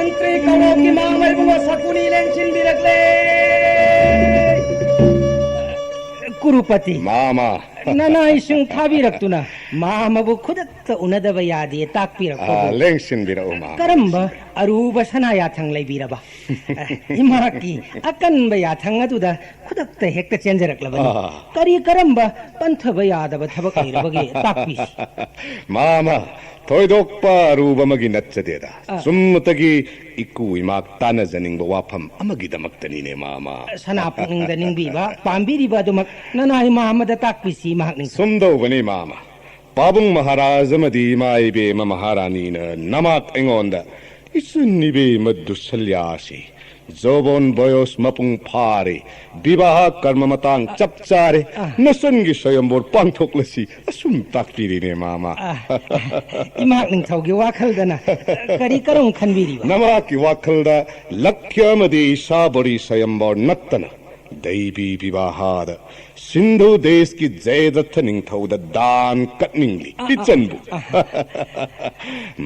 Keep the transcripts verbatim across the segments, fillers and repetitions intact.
ꯃꯟꯇ꯭ꯔꯤ ꯀꯧꯔꯣꯛꯀꯤ ꯃꯥꯃ ꯏꯕꯨꯡꯉꯣ ꯁꯀꯨꯅꯤ ꯂꯦꯡꯁꯤꯟꯕꯤꯔꯛꯂꯦ꯫ ꯀꯨꯔꯨꯄꯇꯤ, ꯃꯥꯃ꯫ ꯅꯅꯥꯏꯁꯤꯡ ꯊꯥꯕꯤꯔꯛꯇꯨꯅ ꯃꯥꯃꯕꯨ ꯈꯨꯗꯛꯇ ꯎꯅꯗꯕ ꯌꯥꯗꯦ ꯇꯥꯛꯄꯤꯔꯛꯄꯕꯨ꯫ ꯑꯥ, ꯂꯦꯡꯁꯤꯟꯕꯤꯔꯛꯎ, ꯃꯥꯃ꯫ ꯀꯔꯝꯕ ꯑꯔꯨꯕ ꯁꯅꯥ ꯌꯥꯊꯪ ꯂꯩꯕꯤꯔꯕ? ꯏꯃꯥꯀꯤ ꯑꯀꯟꯕ ꯌꯥꯊꯪ ꯑꯗꯨꯗ ꯈꯨꯗꯛꯇ ꯍꯦꯛꯇ ꯆꯦꯟꯖꯔꯛꯂꯕꯅꯤ꯫ ꯑꯥ꯫ ꯀꯔꯤ ꯀꯔꯝꯕ ꯄꯟꯊꯕ ꯌꯥꯗꯕ ꯊꯕꯛ ꯂꯩꯔꯕꯒꯦ ꯇꯥꯛꯄꯤꯁꯤ꯫ ꯃꯥꯃ, ꯊꯣꯏꯗꯣꯛꯄ ꯑꯔꯨꯕ ꯑꯃꯒꯤ ꯅꯠꯆꯗꯦꯗ꯫ ꯑꯥ꯫ ꯆꯨꯝꯅꯇꯒꯤ ꯏꯀꯨ ꯏꯃꯥꯛ ꯇꯥꯟꯅꯖꯅꯤꯡꯕ ꯋꯥꯐꯝ ꯑꯃꯒꯤꯗꯃꯛꯇꯅꯤꯅꯦ, ꯃꯥꯃ꯫ ꯁꯅꯥ ꯄꯨꯛꯅꯤꯡꯗ ꯅꯤꯡꯕꯤꯕ ꯄꯥꯝꯕꯤꯔꯤꯕ ꯑꯗꯨꯃꯛ ꯅꯅꯥꯏ ꯃꯥꯃꯗ ꯇꯥꯛꯄꯤꯁꯤ, ꯃꯍꯥꯛ ꯅꯤꯡꯁꯤꯡ- ꯁꯨꯝꯗꯧꯕꯅꯤ, ꯃꯥꯃ꯫ ꯄꯥꯕꯨꯡ ꯃꯍꯥꯔꯥꯖ ꯑꯃꯗꯤ ꯏꯃꯥ ꯏꯕꯦꯝꯃ ꯃꯍꯥꯔꯥꯅꯤꯅ ꯅꯃꯥꯛ ꯑꯩꯉꯣꯟꯗ, "ꯏꯆꯟ ꯏꯕꯦꯝꯃ ꯗꯨꯁꯜꯌꯥꯁꯤ ꯖꯣꯕꯣꯟ ꯕꯣꯌꯣꯁ ꯃꯄꯨꯡ ꯐꯥꯔꯦ, ꯕꯤꯕꯥꯍ ꯀꯔꯃ ꯃꯇꯥꯡ ꯆꯞ ꯆꯥꯔꯦ, ꯑꯥ꯫ ꯅꯆꯟꯒꯤ ꯁ꯭ꯋꯌꯝꯕꯣꯔ ꯄꯥꯡꯊꯣꯛꯂꯁꯤ", ꯑꯁꯨꯝ ꯇꯥꯛꯄꯤꯔꯤꯅꯦ, ꯃꯥꯃ꯫ ꯑꯥ, ꯏꯃꯥꯛ ꯅꯤꯡꯊꯧꯒꯤ ꯋꯥꯈꯜꯗꯅ ꯀꯔꯤ ꯀꯔꯝ ꯈꯟꯕꯤꯔꯤꯕ? ꯅꯃꯥꯛꯀꯤ ꯋꯥꯈꯜꯗ ꯂꯛꯈ꯭ꯌ ꯑꯃꯗꯤ ꯏꯁꯥꯕꯣꯔꯤ ꯁ꯭ꯋꯌꯝꯕꯣꯔ ꯅꯠꯇꯅ ꯗꯩꯕꯤ ꯕꯤꯕꯥꯍꯗ ꯁꯤꯟꯙꯨ ꯗꯦꯁꯀꯤ ꯖꯌꯗ꯭ꯔꯊ ꯅꯤꯡꯊꯧꯗ ꯗꯥꯟ ꯀꯠꯅꯤꯡꯂꯤ, ꯑꯥ, ꯑꯥ, ꯏꯆꯟꯕꯨ꯫ ꯑꯥ꯫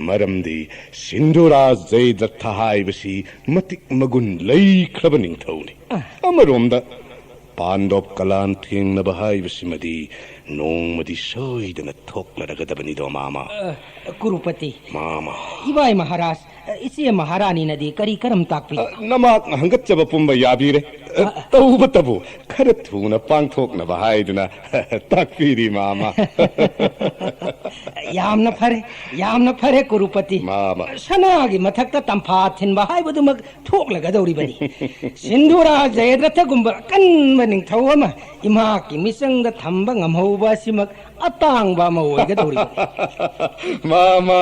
ꯃꯔꯝꯗꯤ ꯁꯤꯟꯙꯨꯔꯥꯖ ꯖꯌꯗ꯭ꯔꯊ ꯍꯥꯏꯕꯁꯤ ꯃꯇꯤꯛ ꯃꯒꯨꯟ ꯂꯩꯈ꯭ꯔꯕ ꯅꯤꯡꯊꯧꯅꯤ꯫ ꯑꯥ꯫ ꯑꯃꯔꯣꯝꯗ ꯄꯥꯟꯗꯣꯞ ꯀꯂꯥꯟ ꯊꯦꯡꯅꯕ ꯍꯥꯏꯕꯁꯤꯃꯗꯤ ꯅꯣꯡꯃꯗꯤ ꯁꯣꯏꯗꯅ ꯊꯣꯛꯂꯔꯒꯗꯕꯅꯤꯗꯣ, ꯃꯥꯃ꯫ ꯑ, ꯀꯨꯔꯨꯄꯇꯤ꯫ ꯃꯥꯃ꯫ ꯏꯕꯥꯏ ꯃꯍꯥꯔꯥꯖ, ꯑ, ꯏꯆꯦ ꯃꯍꯥꯔꯥꯅꯤꯅꯗꯤ ꯀꯔꯤ ꯀꯔꯝ ꯇꯥꯛꯄꯤ? ꯑ, ꯅꯃꯥꯛꯅ ꯍꯪꯒꯠꯆꯕ ꯄꯨꯝꯕ ꯌꯥꯕꯤꯔꯦ꯫ ꯑ, ꯑ, ꯑ꯫ ꯇꯧꯕꯇꯕꯨ ꯈꯔ ꯊꯨꯅ ꯄꯥꯡꯊꯣꯛꯅꯕ ꯍꯥꯏꯗꯨꯅ ꯇꯥꯛꯄꯤꯔꯤ, ꯃꯥꯃ꯫ ꯌꯥꯝꯅ ꯐꯔꯦ, ꯌꯥꯝꯅ ꯐꯔꯦ, ꯀꯨꯔꯨꯄꯇꯤ꯫ ꯃꯥꯃ꯫ ꯁꯅꯥꯒꯤ ꯃꯊꯛꯇ ꯇꯝꯐꯥ ꯊꯤꯟꯕ ꯍꯥꯏꯕꯗꯨꯃꯛ ꯊꯣꯛꯂꯒꯗꯧꯔꯤꯕꯅꯤ꯫ ꯁꯤꯟꯙꯨꯔꯥ ꯖꯌꯗ꯭ꯔꯊꯒꯨꯝꯕ ꯑꯀꯟꯕ ꯅꯤꯡꯊꯧ ꯑꯃ ꯏꯃꯥꯀꯤ ꯃꯤꯆꯪꯗ ꯊꯝꯕ ꯉꯝꯍꯧꯕ ꯑꯁꯤꯃꯛ ꯑꯇꯥꯡꯕ ꯑꯃ ꯑꯣꯏꯒꯗꯧꯔꯤꯕꯅꯤ꯫ ꯃꯥꯃ꯫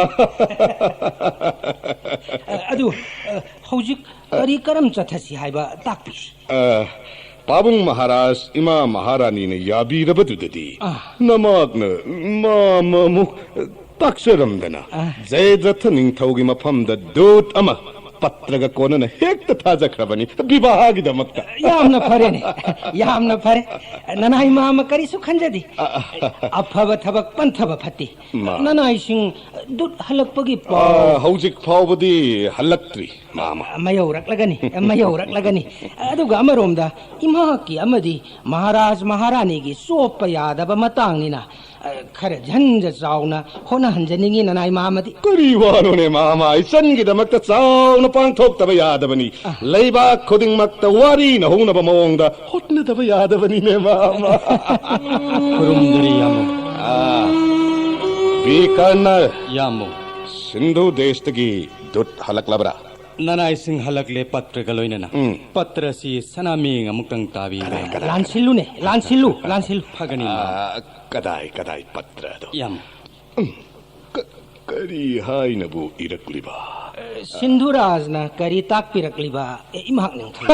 ꯑ, ꯑꯗꯨ, ꯑ, ꯍꯧꯖꯤꯛ ꯀꯔꯤ ꯀꯔꯝ ꯆꯠꯊꯁꯤ ꯍꯥꯏꯕ ꯇꯥꯛꯄꯤꯁꯤ꯫ ꯑ, ꯄꯥꯕꯨꯡ ꯃꯍꯥꯔꯥꯖ, ꯏꯃꯥ ꯃꯍꯥꯔꯥꯅꯤꯅ ꯌꯥꯕꯤꯔꯕꯗꯨꯗꯗꯤ ꯑꯥ꯫ ꯅꯃꯥꯛꯅ ꯃꯥꯃ ꯑꯃꯨꯛ ꯇꯥꯛꯆꯔꯝꯗꯅ ꯑꯥ꯫ ꯖꯌꯗ꯭ꯔꯊ ꯅꯤꯡꯊꯧꯒꯤ ꯃꯐꯝꯗ ꯗꯨꯠ ꯑꯃ ꯄꯇ꯭ꯔꯒ ꯀꯣꯟꯅꯅ ꯍꯦꯛꯇ ꯊꯥꯖꯈ꯭ꯔꯕꯅꯤ ꯕꯤꯕꯥꯍꯒꯤꯗꯃꯛꯇ꯫ ꯌꯥꯝꯅ ꯐꯔꯦꯅꯦ, ꯌꯥꯝꯅ ꯐꯔꯦ꯫ ꯅꯅꯥꯏ ꯃꯥꯃ ꯀꯔꯤꯁꯨ ꯈꯟꯖꯗꯦ꯫ ꯑꯐꯕ ꯊꯕꯛ ꯄꯟꯊꯕ ꯐꯠꯇꯦ꯫ ꯃꯥ꯫ ꯅꯅꯥꯏꯁꯤꯡ ꯗꯨꯠ ꯍꯜꯂꯛꯄꯒꯤ ꯄꯥꯎ꯫ ꯑ, ꯍꯧꯖꯤꯛ ꯐꯥꯎꯕꯗꯤ ꯍꯜꯂꯛꯇ꯭ꯔꯤ, ꯃꯥꯃ꯫ ꯃꯌꯧꯔꯛꯂꯒꯅꯤ, ꯃꯌꯧꯔꯛꯂꯒꯅꯤ꯫ ꯑꯗꯨꯒ ꯑꯃꯔꯣꯝꯗ ꯏꯃꯍꯥꯛꯀꯤ ꯑꯃꯗꯤ ꯃꯍꯥꯔꯥꯖ ꯃꯍꯥꯔꯥꯅꯤꯒꯤ ꯆꯣꯞꯄ ꯌꯥꯗꯕ ꯃꯇꯥꯡꯅꯤꯅ, ꯑ, ꯈꯔ ꯖꯟꯖ ꯆꯥꯎꯅ ꯍꯣꯠꯅꯍꯟꯖꯅꯤꯡꯉꯤ ꯅꯅꯥꯏ ꯃꯥꯃꯗꯤ꯫ ꯀꯔꯤ ꯋꯥꯅꯣꯅꯦ ꯃꯥꯃ, ꯏꯆꯟꯒꯤꯗꯃꯛꯇ ꯆꯥꯎꯅ ꯄꯥꯡꯊꯣꯛꯇꯕ ꯌꯥꯗꯕꯅꯤ꯫ ꯑ꯫ ꯂꯩꯕꯥꯛ ꯈꯨꯗꯤꯡꯃꯛꯇ ꯋꯥꯔꯤ ꯅꯍꯧꯅꯕ ꯃꯑꯣꯡꯗ ꯍꯣꯠꯅꯗꯕ ꯌꯥꯗꯕꯅꯤꯅꯦ ꯃꯥꯃ꯫ ꯈꯨꯔꯨꯝꯖꯔꯤ ꯌꯥꯝꯕ꯫ ꯑ, ꯕꯤꯀꯔꯅ꯫ ꯌꯥꯝꯕ꯫ ꯁꯤꯟꯙꯨ ꯗꯦꯁꯇꯒꯤ ꯗꯨꯠ ꯍꯜꯂꯛꯂꯕ꯭ꯔꯥ? ꯅꯅꯥꯏꯁꯤꯡ ꯍꯜꯂꯛꯂꯦ ꯄꯇ꯭ꯔꯒ ꯂꯣꯏꯅꯅ꯫ ꯎꯝ꯫ ꯄꯇ꯭ꯔ ꯑꯁꯤ ꯁꯅꯥꯃꯤꯡ ꯑꯃꯨꯛꯇꯪ ꯇꯥꯕꯤꯌꯨ꯫ ꯀꯗꯥꯏ, ꯀꯗꯥꯏ, ꯂꯥꯟꯁꯤꯜꯂꯨꯅꯦ, ꯂꯥꯟꯁꯤꯜꯂꯨ, ꯂꯥꯟꯁꯤꯜꯂꯨ꯫ ꯐꯒꯅꯤ, ꯃꯥꯃ꯫ ꯑ, ꯀꯗꯥꯏ, ꯀꯗꯥꯏ ꯄꯇ꯭ꯔ ꯑꯗꯣ? ꯌꯥꯝ꯫ ꯎꯝ꯫ ꯀ-, ꯀꯔꯤ ꯍꯥꯏꯅꯕꯨ ꯏꯔꯛꯂꯤꯕ? ꯁꯤꯟꯙꯨꯔꯥꯖꯅ ꯀꯔꯤ ꯇꯥꯛꯄꯤꯔꯛꯂꯤꯕ? ꯑꯦ, ꯏꯃꯥꯛ ꯅꯤꯡꯊꯧ꯫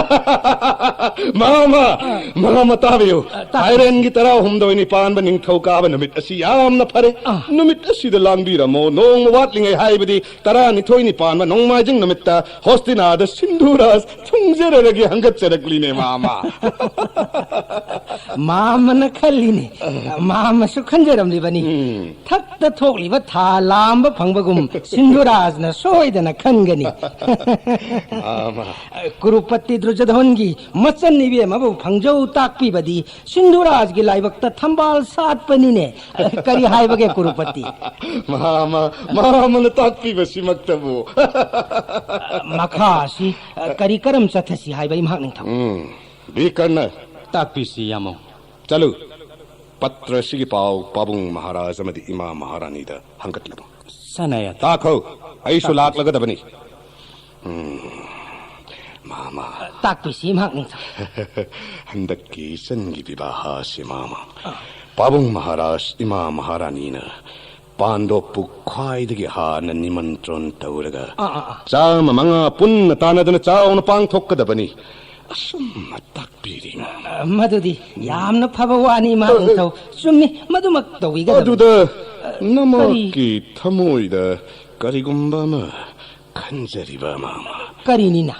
ꯃꯥꯃ! ꯑ꯫ ꯃꯥꯃ, ꯇꯥꯕꯤꯌꯨ꯫ ꯑ, ꯇꯥꯛꯄꯤꯌꯨ꯫ ꯐꯥꯏꯔꯦꯟꯒꯤ ꯇꯔꯥꯍꯨꯝꯗꯣꯏꯅꯤ ꯄꯥꯟꯕ ꯅꯤꯡꯊꯧ ꯀꯥꯕ ꯅꯨꯃꯤꯠ ꯑꯁꯤ ꯌꯥꯝꯅ ꯐꯔꯦ꯫ ꯑ꯫ ꯅꯨꯃꯤꯠ ꯑꯁꯤꯗ ꯂꯥꯡꯕꯤꯔꯝꯃꯣ꯫ ꯅꯣꯡꯃ ꯋꯥꯠꯂꯤꯉꯩ, ꯍꯥꯏꯕꯗꯤ ꯇꯔꯥꯅꯤꯊꯣꯏꯅꯤ ꯄꯥꯟꯕ ꯅꯣꯡꯃꯥꯏꯖꯤꯡ ꯅꯨꯃꯤꯠꯇ ꯍꯣꯁꯇꯤꯅꯥꯗ ꯁꯤꯟꯙꯨꯔꯥꯖ ꯊꯨꯡꯖꯔꯔꯒꯦ ꯍꯪꯒꯠꯆꯔꯛꯂꯤꯅꯦ, ꯃꯥꯃ꯫ ꯃꯥꯃꯅ ꯈꯜꯂꯤꯅꯦ, ꯃꯥꯃꯁꯨ ꯈꯟꯖꯔꯝꯂꯤꯕꯅꯤ꯫ ꯎꯝ꯫ ꯊꯛꯇ ꯊꯣꯛꯂꯤꯕ ꯊꯥ ꯂꯥꯝꯕ ꯐꯪꯕꯒꯨꯝ ꯁꯤꯟꯙꯨꯔꯥꯖꯅ ꯁꯣꯏꯗꯅ ꯈꯟꯒꯅꯤ꯫ ꯃꯥꯃ꯫ ꯀꯨꯔꯨꯄꯇꯤ ꯗ꯭ꯔꯨꯖꯙꯣꯟꯒꯤ ꯃꯆꯟ ꯏꯕꯦꯝꯃꯕꯨ ꯐꯪꯖꯧ ꯇꯥꯛꯄꯤꯕꯗꯤ ꯁꯤꯟꯙꯨꯔꯥꯖꯒꯤ ꯂꯥꯏꯕꯛꯇ ꯊꯝꯕꯥꯜ ꯁꯥꯠꯄꯅꯤꯅꯦ꯫ ꯀꯔꯤ ꯍꯥꯏꯕꯒꯦ ꯀꯨꯔꯨꯄꯇꯤ? ꯃꯥꯃ, ꯃꯥꯃꯅ ꯇꯥꯛꯄꯤꯕꯁꯤꯃꯛꯇꯕꯨ꯫ ꯃꯈꯥ ꯑꯁꯤ ꯀꯔꯤ ꯀꯔꯝ ꯆꯠꯊꯁꯤ ꯍꯥꯏꯕ ꯏꯃꯥꯛ ꯅꯤꯡꯊꯧ? ꯎꯝ, ꯕꯤꯀꯔꯅ꯫ ꯇꯥꯛꯄꯤꯁꯤ ꯌꯥꯝꯃꯧ꯫ ꯆꯠꯂꯨ꯫ ꯄꯇ꯭ꯔ ꯑꯁꯤꯒꯤ ꯄꯥꯎ ꯄꯥꯕꯨꯡ ꯃꯍꯥꯔꯥꯖ ꯑꯃꯗꯤ ꯏꯃꯥ ꯃꯍꯥꯔꯥꯅꯤꯗ ꯍꯪꯒꯠꯂꯝꯃꯨ꯫ ꯁꯥꯟꯅꯌꯥ꯫ ꯇꯥꯈꯣ, ꯑꯩꯁꯨ ꯇꯥꯛꯄꯤꯁꯤ꯫ ꯂꯥꯛꯂꯒꯗꯕꯅꯤ꯫ ꯎꯝ, ꯃꯥꯃ꯫ ꯇꯥꯛꯄꯤꯁꯤ ꯏꯃꯥꯛ ꯅꯤꯡꯊꯧ꯫ ꯍꯟꯗꯛꯀꯤ ꯏꯆꯟꯒꯤ ꯕꯤꯕꯥꯍ ꯑꯁꯤ, ꯃꯥꯃ, ꯑ꯫ ꯄꯥꯕꯨꯡ ꯃꯍꯥꯔꯥꯖ, ꯏꯃꯥ ꯃꯍꯥꯔꯥꯅꯤꯅ ꯄꯥꯟꯗꯣꯞꯄꯨ ꯈ꯭ꯋꯥꯏꯗꯒꯤ ꯍꯥꯟꯅ ꯅꯤꯃꯟꯇ꯭ꯔꯣꯟ ꯇꯧꯔꯒ ꯑꯥ, ꯑꯥ, ꯑꯥ꯫ ꯆꯥꯝꯃ ꯃꯉꯥ ꯄꯨꯟꯅ ꯇꯥꯟꯅꯗꯨꯅ ꯆꯥꯎꯅ ꯄꯥꯡꯊꯣꯛꯀꯗꯕꯅꯤ꯫ ꯑꯁꯨꯝꯅ ꯇꯥꯛꯄꯤꯔꯤ꯫ ꯑ, ꯃꯗꯨꯗꯤ ꯌꯥꯝꯅ ꯐꯕ ꯋꯥꯅꯤ, ꯏꯃꯥ ꯑ, ꯑ꯫ ꯅꯤꯡꯊꯧ꯫ ꯆꯨꯝꯃꯤ, ꯃꯗꯨꯃꯛ ꯇꯧꯕꯤꯒꯗꯕꯅꯤ꯫ ꯑꯗꯨꯗ ꯑ, ꯅꯃꯛꯀꯤ ꯀꯔꯤ? ꯊꯃꯣꯏꯗ ꯀꯔꯤꯒꯨꯝꯕ ꯑꯃ ꯈꯟꯖꯔꯤꯕ, ꯃꯥꯃ꯫ ꯀꯔꯤꯅꯤꯅ?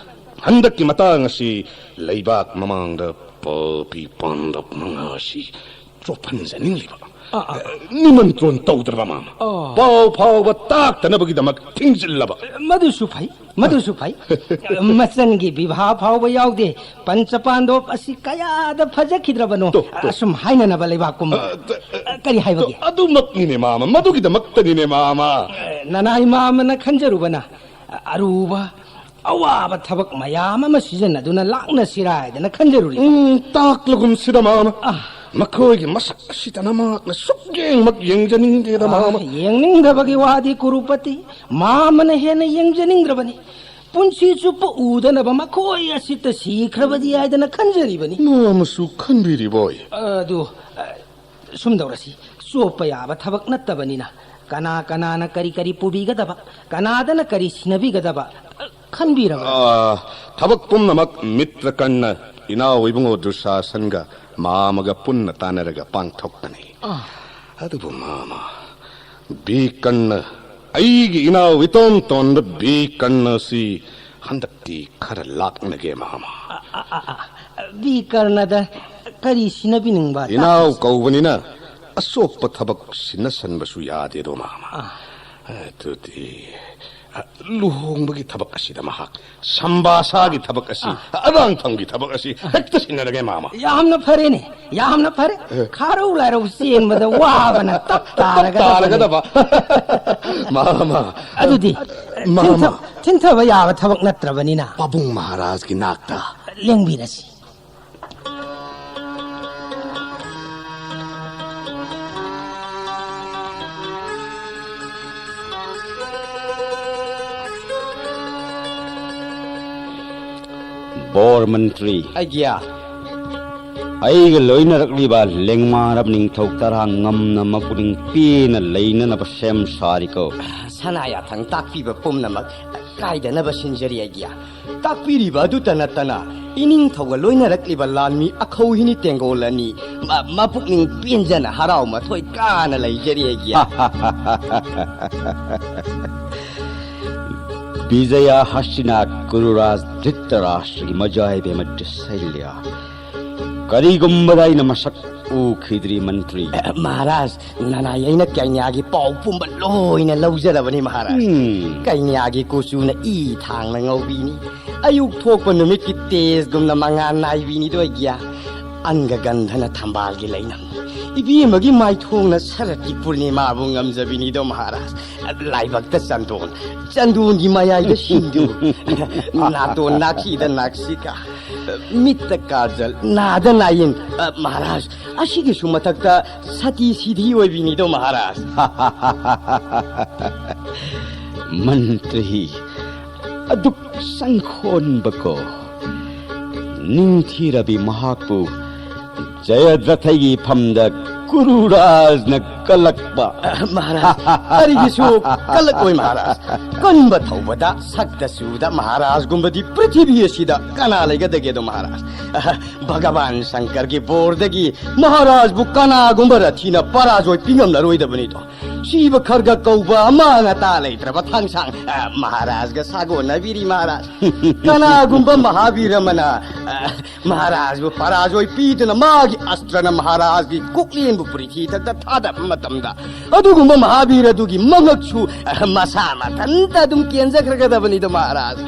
ꯍꯟꯗꯛꯀꯤ ꯃꯇꯥꯡ ꯑꯁꯤ ꯂꯩꯕꯥꯛ ꯃꯃꯥꯡꯗ ꯄꯥꯄꯤ ꯄꯥꯟꯗꯕ ꯃꯉꯥ ꯑꯁꯤ ꯆꯣꯞꯍꯟꯖꯅꯤꯡꯂꯤꯕ꯫ ꯑ, ꯑ꯫ ꯅꯤꯃꯟꯇ꯭ꯔꯣꯟ ꯇꯧꯗ꯭ꯔꯕ, ꯃꯥꯃ꯫ ꯑ꯫ ꯄꯥꯎ ꯐꯥꯎꯕ ꯇꯥꯛꯇꯅꯕꯒꯤꯗꯃꯛ ꯊꯤꯡꯖꯤꯜꯂꯕ꯫ ꯃꯗꯨꯁꯨ ꯐꯩ, ꯃꯗꯨꯁꯨ ꯐꯩ꯫ ꯃꯆꯟꯒꯤ ꯕꯤꯚꯥ ꯐꯥꯎꯕ ꯌꯥꯎꯗꯦ꯫ ꯄꯟꯆꯄꯥꯟꯗꯣꯞ ꯑꯁꯤ ꯀꯌꯥꯗ ꯐꯖꯈꯤꯗ꯭ꯔꯕꯅꯣ꯫ ꯇꯣ, ꯇꯣ꯫ ꯑꯁꯨꯝ ꯍꯥꯏꯅꯅꯕ ꯂꯩꯕꯥꯛ ꯄꯨꯝꯕ꯫ ꯑ, ꯇ-, ꯑ, ꯀꯔꯤ ꯍꯥꯏꯕꯒꯦ? ꯇꯣ, ꯑꯗꯨꯃꯛꯅꯤꯅꯦ, ꯃꯥꯃ, ꯃꯗꯨꯒꯤꯗꯃꯛꯇꯅꯤꯅꯦ, ꯃꯥꯃ꯫ ꯅꯅꯥꯏ ꯃꯥꯃꯅ ꯈꯟꯖꯔꯨꯕꯅ ꯑꯔꯨꯕ, ꯑꯋꯥꯕ ꯊꯕꯛ ꯃꯌꯥꯝ ꯑꯃ ꯁꯤꯖꯤꯟꯅꯗꯨꯅ ꯂꯥꯛꯅꯁꯤꯔꯥ ꯍꯥꯏꯗꯅ ꯈꯟꯖꯔꯨꯔꯤ꯫ ꯎꯝ, ꯇꯥꯛꯂꯒꯨꯝꯁꯤꯗ, ꯃꯥꯃ꯫ ꯑꯥ꯫ ꯃꯈꯣꯏꯒꯤ ꯃꯁꯛ ꯑꯁꯤꯗ ꯅꯃꯥꯛꯅ ꯁꯨꯛꯌꯦꯡꯃꯛ ꯌꯦꯡꯖꯅꯤꯡꯗꯦꯗ, ꯑꯥ, ꯃꯥꯃ꯫ ꯌꯦꯡꯅꯤꯡꯗꯕꯒꯤ ꯋꯥꯗꯤ, ꯀꯨꯔꯨꯄꯇꯤ, ꯃꯥꯃꯅ ꯍꯦꯟꯅ ꯌꯦꯡꯖꯅꯤꯡꯗ꯭ꯔꯕꯅꯤ꯫ ꯄꯨꯟꯁꯤ ꯆꯨꯞꯄ ꯎꯗꯅꯕ ꯃꯈꯣꯏ ꯑꯁꯤꯇ ꯁꯤꯈ꯭ꯔꯕꯗꯤ ꯍꯥꯏꯗꯅ ꯈꯟꯖꯔꯤꯕꯅꯤ꯫ ꯃꯥꯃꯁꯨ ꯈꯟꯕꯤꯔꯤꯕꯣꯏ? ꯑꯗꯨ, ꯑ, ꯁꯨꯝ ꯇꯧꯔꯁꯤ, ꯆꯣꯞꯄ ꯌꯥꯕ ꯊꯕꯛ ꯅꯠꯇꯕꯅꯤꯅ, ꯀꯅꯥ ꯀꯅꯥꯅ ꯀꯔꯤ ꯀꯔꯤ ꯄꯨꯕꯤꯒꯗꯕ, ꯀꯅꯥꯗꯅ ꯀꯔꯤ ꯁꯤꯟꯅꯕꯤꯒꯗꯕ, ꯈꯟꯕꯤꯔꯕ꯭ꯔꯥ? ꯑꯥ, ꯊꯕꯛ ꯄꯨꯝꯅꯃꯛ ꯃꯤꯇ꯭ꯔꯀꯔꯅ ꯏꯅꯥꯎ ꯏꯕꯨꯡꯉꯣ ꯗꯨꯁꯥꯁꯟꯒ ꯃꯥꯃꯒ ꯄꯨꯟꯅ ꯇꯥꯟꯅꯔꯒ ꯄꯥꯡꯊꯣꯛꯀꯅꯤ꯫ ꯑꯥ꯫ ꯑꯗꯨꯕꯨ ꯃꯥꯃ, ꯕꯤꯀꯔꯅ, ꯑꯩꯒꯤ ꯏꯅꯥꯎ ꯏꯇꯣꯟ ꯇꯣꯟꯕ ꯕꯤꯀꯔꯅ ꯑꯁꯤ ꯍꯟꯗꯛꯇꯤ ꯈꯔ ꯂꯥꯛꯅꯒꯦ, ꯃꯥꯃ꯫ ꯑ, ꯑ, ꯑ, ꯑ, ꯕꯤꯀꯔꯅꯗ ꯀꯔꯤ ꯁꯤꯟꯅꯕꯤꯅꯤꯡꯕ? ꯏꯅꯥꯎ ꯀꯧꯕꯅꯤꯅ ꯑꯆꯣꯞꯄ ꯊꯕꯛ ꯁꯤꯟꯅꯁꯟꯕꯁꯨ ꯌꯥꯗꯦꯗꯣ, ꯃꯥꯃ꯫ ꯑꯥ꯫ ꯑꯗꯨꯗꯤ, ꯑ, ꯂꯨꯍꯣꯡꯕꯒꯤ ꯊꯕꯛ ꯑꯁꯤꯗ ꯃꯍꯥꯛ, ꯁꯝꯕꯥꯁꯥꯒꯤ ꯊꯕꯛ ꯑꯁꯤ, ꯑꯥ꯫ ꯑꯔꯥꯡꯐꯝꯒꯤ ꯊꯕꯛ ꯑꯁꯤ ꯍꯦꯛꯇ ꯁꯤꯟꯅꯔꯒꯦ, ꯃꯥꯃ꯫ ꯌꯥꯝꯅ ꯐꯔꯦꯅꯦ, ꯌꯥꯝꯅ ꯐꯔꯦ꯫ ꯑꯦ꯫ ꯈꯥꯔꯧ ꯂꯥꯏꯔꯧ ꯆꯦꯟꯕꯗ ꯋꯥꯕꯅ ꯇꯞ ꯇꯥꯔꯒꯗꯕꯅꯤ꯫ ꯇꯥꯔꯒꯗꯕ꯫ ꯃꯥꯃ꯫ ꯑꯗꯨꯗꯤ, ꯃꯥꯃ꯫ ꯊꯤꯟꯊ-, ꯊꯤꯟꯊꯕ ꯌꯥꯕ ꯊꯕꯛ ꯅꯠꯇ꯭ꯔꯕꯅꯤꯅ꯫ ꯄꯥꯕꯨꯡ ꯃꯍꯥꯔꯥꯖꯒꯤ ꯅꯥꯛꯇ꯫ ꯂꯦꯡꯕꯤꯔꯁꯤ꯫ ꯕꯣꯔ ꯃꯟꯇ꯭ꯔꯤ꯫ ꯑꯩꯒ꯭ꯌꯥ꯫ ꯑꯩꯒ ꯂꯣꯏꯅꯔꯛꯂꯤꯕ ꯂꯦꯡꯃꯥꯔꯕ ꯅꯤꯡꯊꯧ ꯇꯔꯥ ꯉꯝꯅ ꯃꯄꯨꯛꯅꯤꯡ ꯄꯦꯅ ꯂꯩꯅꯅꯕ ꯁꯦꯝ ꯁꯥꯔꯤꯀꯣ꯫ ꯁꯅꯥ ꯌꯥꯊꯪ ꯇꯥꯛꯄꯤꯕ ꯄꯨꯝꯅꯃꯛ ꯀꯥꯏꯗꯅꯕ ꯁꯤꯟꯖꯔꯤ, ꯑꯩꯒ꯭ꯌꯥ꯫ ꯇꯥꯛꯄꯤꯔꯤꯕ ꯑꯗꯨꯇ ꯅꯠꯇꯅ, ꯏꯅꯤꯡꯊꯧꯒ ꯂꯣꯏꯅꯔꯛꯂꯤꯕ ꯂꯥꯟꯃꯤ ꯑꯈꯧ ꯍꯤꯅꯤ ꯇꯦꯡꯒꯣꯜ ꯑꯅꯤ ꯃ-, ꯃꯄꯨꯛꯅꯤꯡ ꯄꯦꯟꯖꯅ ꯍꯔꯥꯎ ꯃꯊꯣꯏ ꯀꯥꯅ ꯂꯩꯖꯔꯤ, ꯑꯩꯒꯤ꯫ ꯕꯤꯖꯌ ꯍꯁꯇꯤꯅꯥ ꯀꯨꯔꯨꯔꯥꯖ ꯙ꯭ꯔꯤꯇꯔꯥꯁ꯭ꯇ꯭ꯔꯒꯤ ꯃꯖꯥꯏꯕ ꯑꯃ ꯗ꯭ꯔꯤꯁꯥꯏꯂ꯭ꯌꯥ꯫ ꯀꯔꯤꯒꯨꯝꯕꯗ ꯑꯩꯅ ꯃꯁꯛ ꯎꯈꯤꯗ꯭ꯔꯤ, ꯃꯟꯇ꯭ꯔꯤ꯫ ꯑ, ꯃꯍꯥꯔꯥꯖ, ꯅꯅꯥꯏ ꯑꯩꯅ ꯀꯩꯅ꯭ꯌꯥꯒꯤ ꯄꯥꯎ ꯄꯨꯝꯕ ꯂꯣꯏꯅ ꯂꯧꯖꯔꯕꯅꯤ, ꯃꯍꯥꯔꯥꯖ꯫ ꯎꯝ꯫ ꯀꯩꯅ꯭ꯌꯥꯒꯤ ꯀꯨꯆꯨꯅ ꯏ ꯊꯥꯡꯅ ꯉꯧꯕꯤꯅꯤ꯫ ꯑꯌꯨꯛ ꯊꯣꯛꯄ ꯅꯨꯃꯤꯠꯀꯤ ꯇꯦꯖꯒꯨꯝꯅ ꯃꯉꯥꯜ ꯅꯥꯏꯕꯤꯅꯤꯗꯣ ꯑꯩꯒ꯭ꯌꯥ꯫ ꯑꯟꯒ ꯒꯟꯙꯅ ꯊꯝꯕꯥꯜꯒꯤ ꯂꯩꯅꯝꯅꯤ꯫ ꯏꯕꯦꯝꯃꯒꯤ ꯃꯥꯏꯊꯣꯡꯅ ꯁꯔꯠꯀꯤ ꯄꯨꯔꯅꯤꯃꯥꯕꯨ ꯉꯝꯖꯕꯤꯅꯤꯗꯣ, ꯃꯍꯥꯔꯥꯖ꯫ ꯂꯥꯏꯕꯛꯇ ꯆꯟꯗꯣꯟ, ꯆꯟꯗꯣꯟꯒꯤ ꯃꯌꯥꯏꯗ ꯁꯤꯟꯗꯨ, ꯅꯥꯇꯣꯟ ꯅꯥꯈꯤꯗ ꯅꯥꯁꯤꯀꯥ, ꯃꯤꯠꯇ ꯀꯥꯖꯜ, ꯅꯥꯗ ꯅꯥꯌꯤꯟ, ꯑ, ꯃꯍꯥꯔꯥꯖ, ꯑꯁꯤꯒꯤꯁꯨ ꯃꯊꯛꯇ ꯁꯇꯤ ꯁꯤꯙꯤ ꯑꯣꯏꯕꯤꯅꯤꯗꯣ, ꯃꯍꯥꯔꯥꯖ꯫ ꯃꯟꯇ꯭ꯔꯤ, ꯑꯗꯨꯛ ꯆꯪꯈꯣꯟꯕꯀꯣ꯫ ꯅꯤꯡꯊꯤꯔꯕꯤ ꯃꯍꯥꯛꯄꯨ ꯖꯌꯗ꯭ꯔꯊꯒꯤ ꯏꯐꯝꯗ ꯀꯨꯔꯨꯔꯥꯖꯅ ꯀꯜꯂꯛꯄ꯫ ꯃꯍꯥꯔꯥꯖ, ꯀꯔꯤꯒꯤꯁꯨ ꯀꯜꯂꯛꯑꯣꯏ, ꯃꯍꯥꯔꯥꯖ꯫ ꯀꯟꯕ ꯊꯧꯕꯗ, ꯁꯛꯇ ꯆꯨꯗ ꯃꯍꯥꯔꯥꯖꯒꯨꯝꯕꯗꯤ ꯄ꯭ꯔꯤꯊꯤꯕꯤ ꯑꯁꯤꯗ ꯀꯅꯥ ꯂꯩꯒꯗꯒꯦꯗꯣ, ꯃꯍꯥꯔꯥꯖ? ꯚꯒꯕꯥꯟ ꯁꯪꯀꯔꯒꯤ ꯕꯣꯔꯗꯒꯤ ꯃꯍꯥꯔꯥꯖꯕꯨ ꯀꯅꯥꯒꯨꯝꯕ ꯔꯊꯤꯅ ꯄꯔꯥꯖꯣꯏ ꯄꯤꯉꯝꯂꯔꯣꯏꯗꯕꯅꯤꯗꯣ꯫ ꯁꯤꯕ ꯈꯔꯒ ꯀꯧꯕ ꯑꯃꯥꯡ ꯑꯇꯥ ꯂꯩꯇ꯭ꯔꯕ ꯊꯥꯡꯁꯥꯡ, ꯑ, ꯃꯍꯥꯔꯥꯖꯒ ꯁꯥꯒꯣꯟꯅꯕꯤꯔꯤ, ꯃꯍꯥꯔꯥꯖ꯫ ꯀꯅꯥꯒꯨꯝꯕ ꯃꯍꯥꯕꯤꯔ ꯑꯃꯅ, ꯑ, ꯃꯍꯥꯔꯥꯖꯕꯨ ꯄꯔꯥꯖꯣꯏ ꯄꯤꯗꯨꯅ ꯃꯥꯒꯤ ꯑꯁꯇ꯭ꯔꯅ ꯃꯍꯥꯔꯥꯖꯒꯤ ꯀꯣꯛꯂꯦꯟꯕꯨ ꯄ꯭ꯔꯤꯊꯤ ꯊꯛꯇ ꯊꯥꯗꯕ ꯃꯇꯝꯗ, ꯑꯗꯨꯒꯨꯝꯕ ꯃꯍꯥꯕꯤꯔ ꯑꯗꯨꯒꯤ ꯃꯉꯛꯁꯨ, ꯑ, ꯃꯁꯥ ꯃꯊꯟꯇ ꯑꯗꯨꯝ ꯀꯦꯟꯖꯈ꯭ꯔꯒꯗꯕꯅꯤꯗꯣ, ꯃꯍꯥꯔꯥꯖ꯫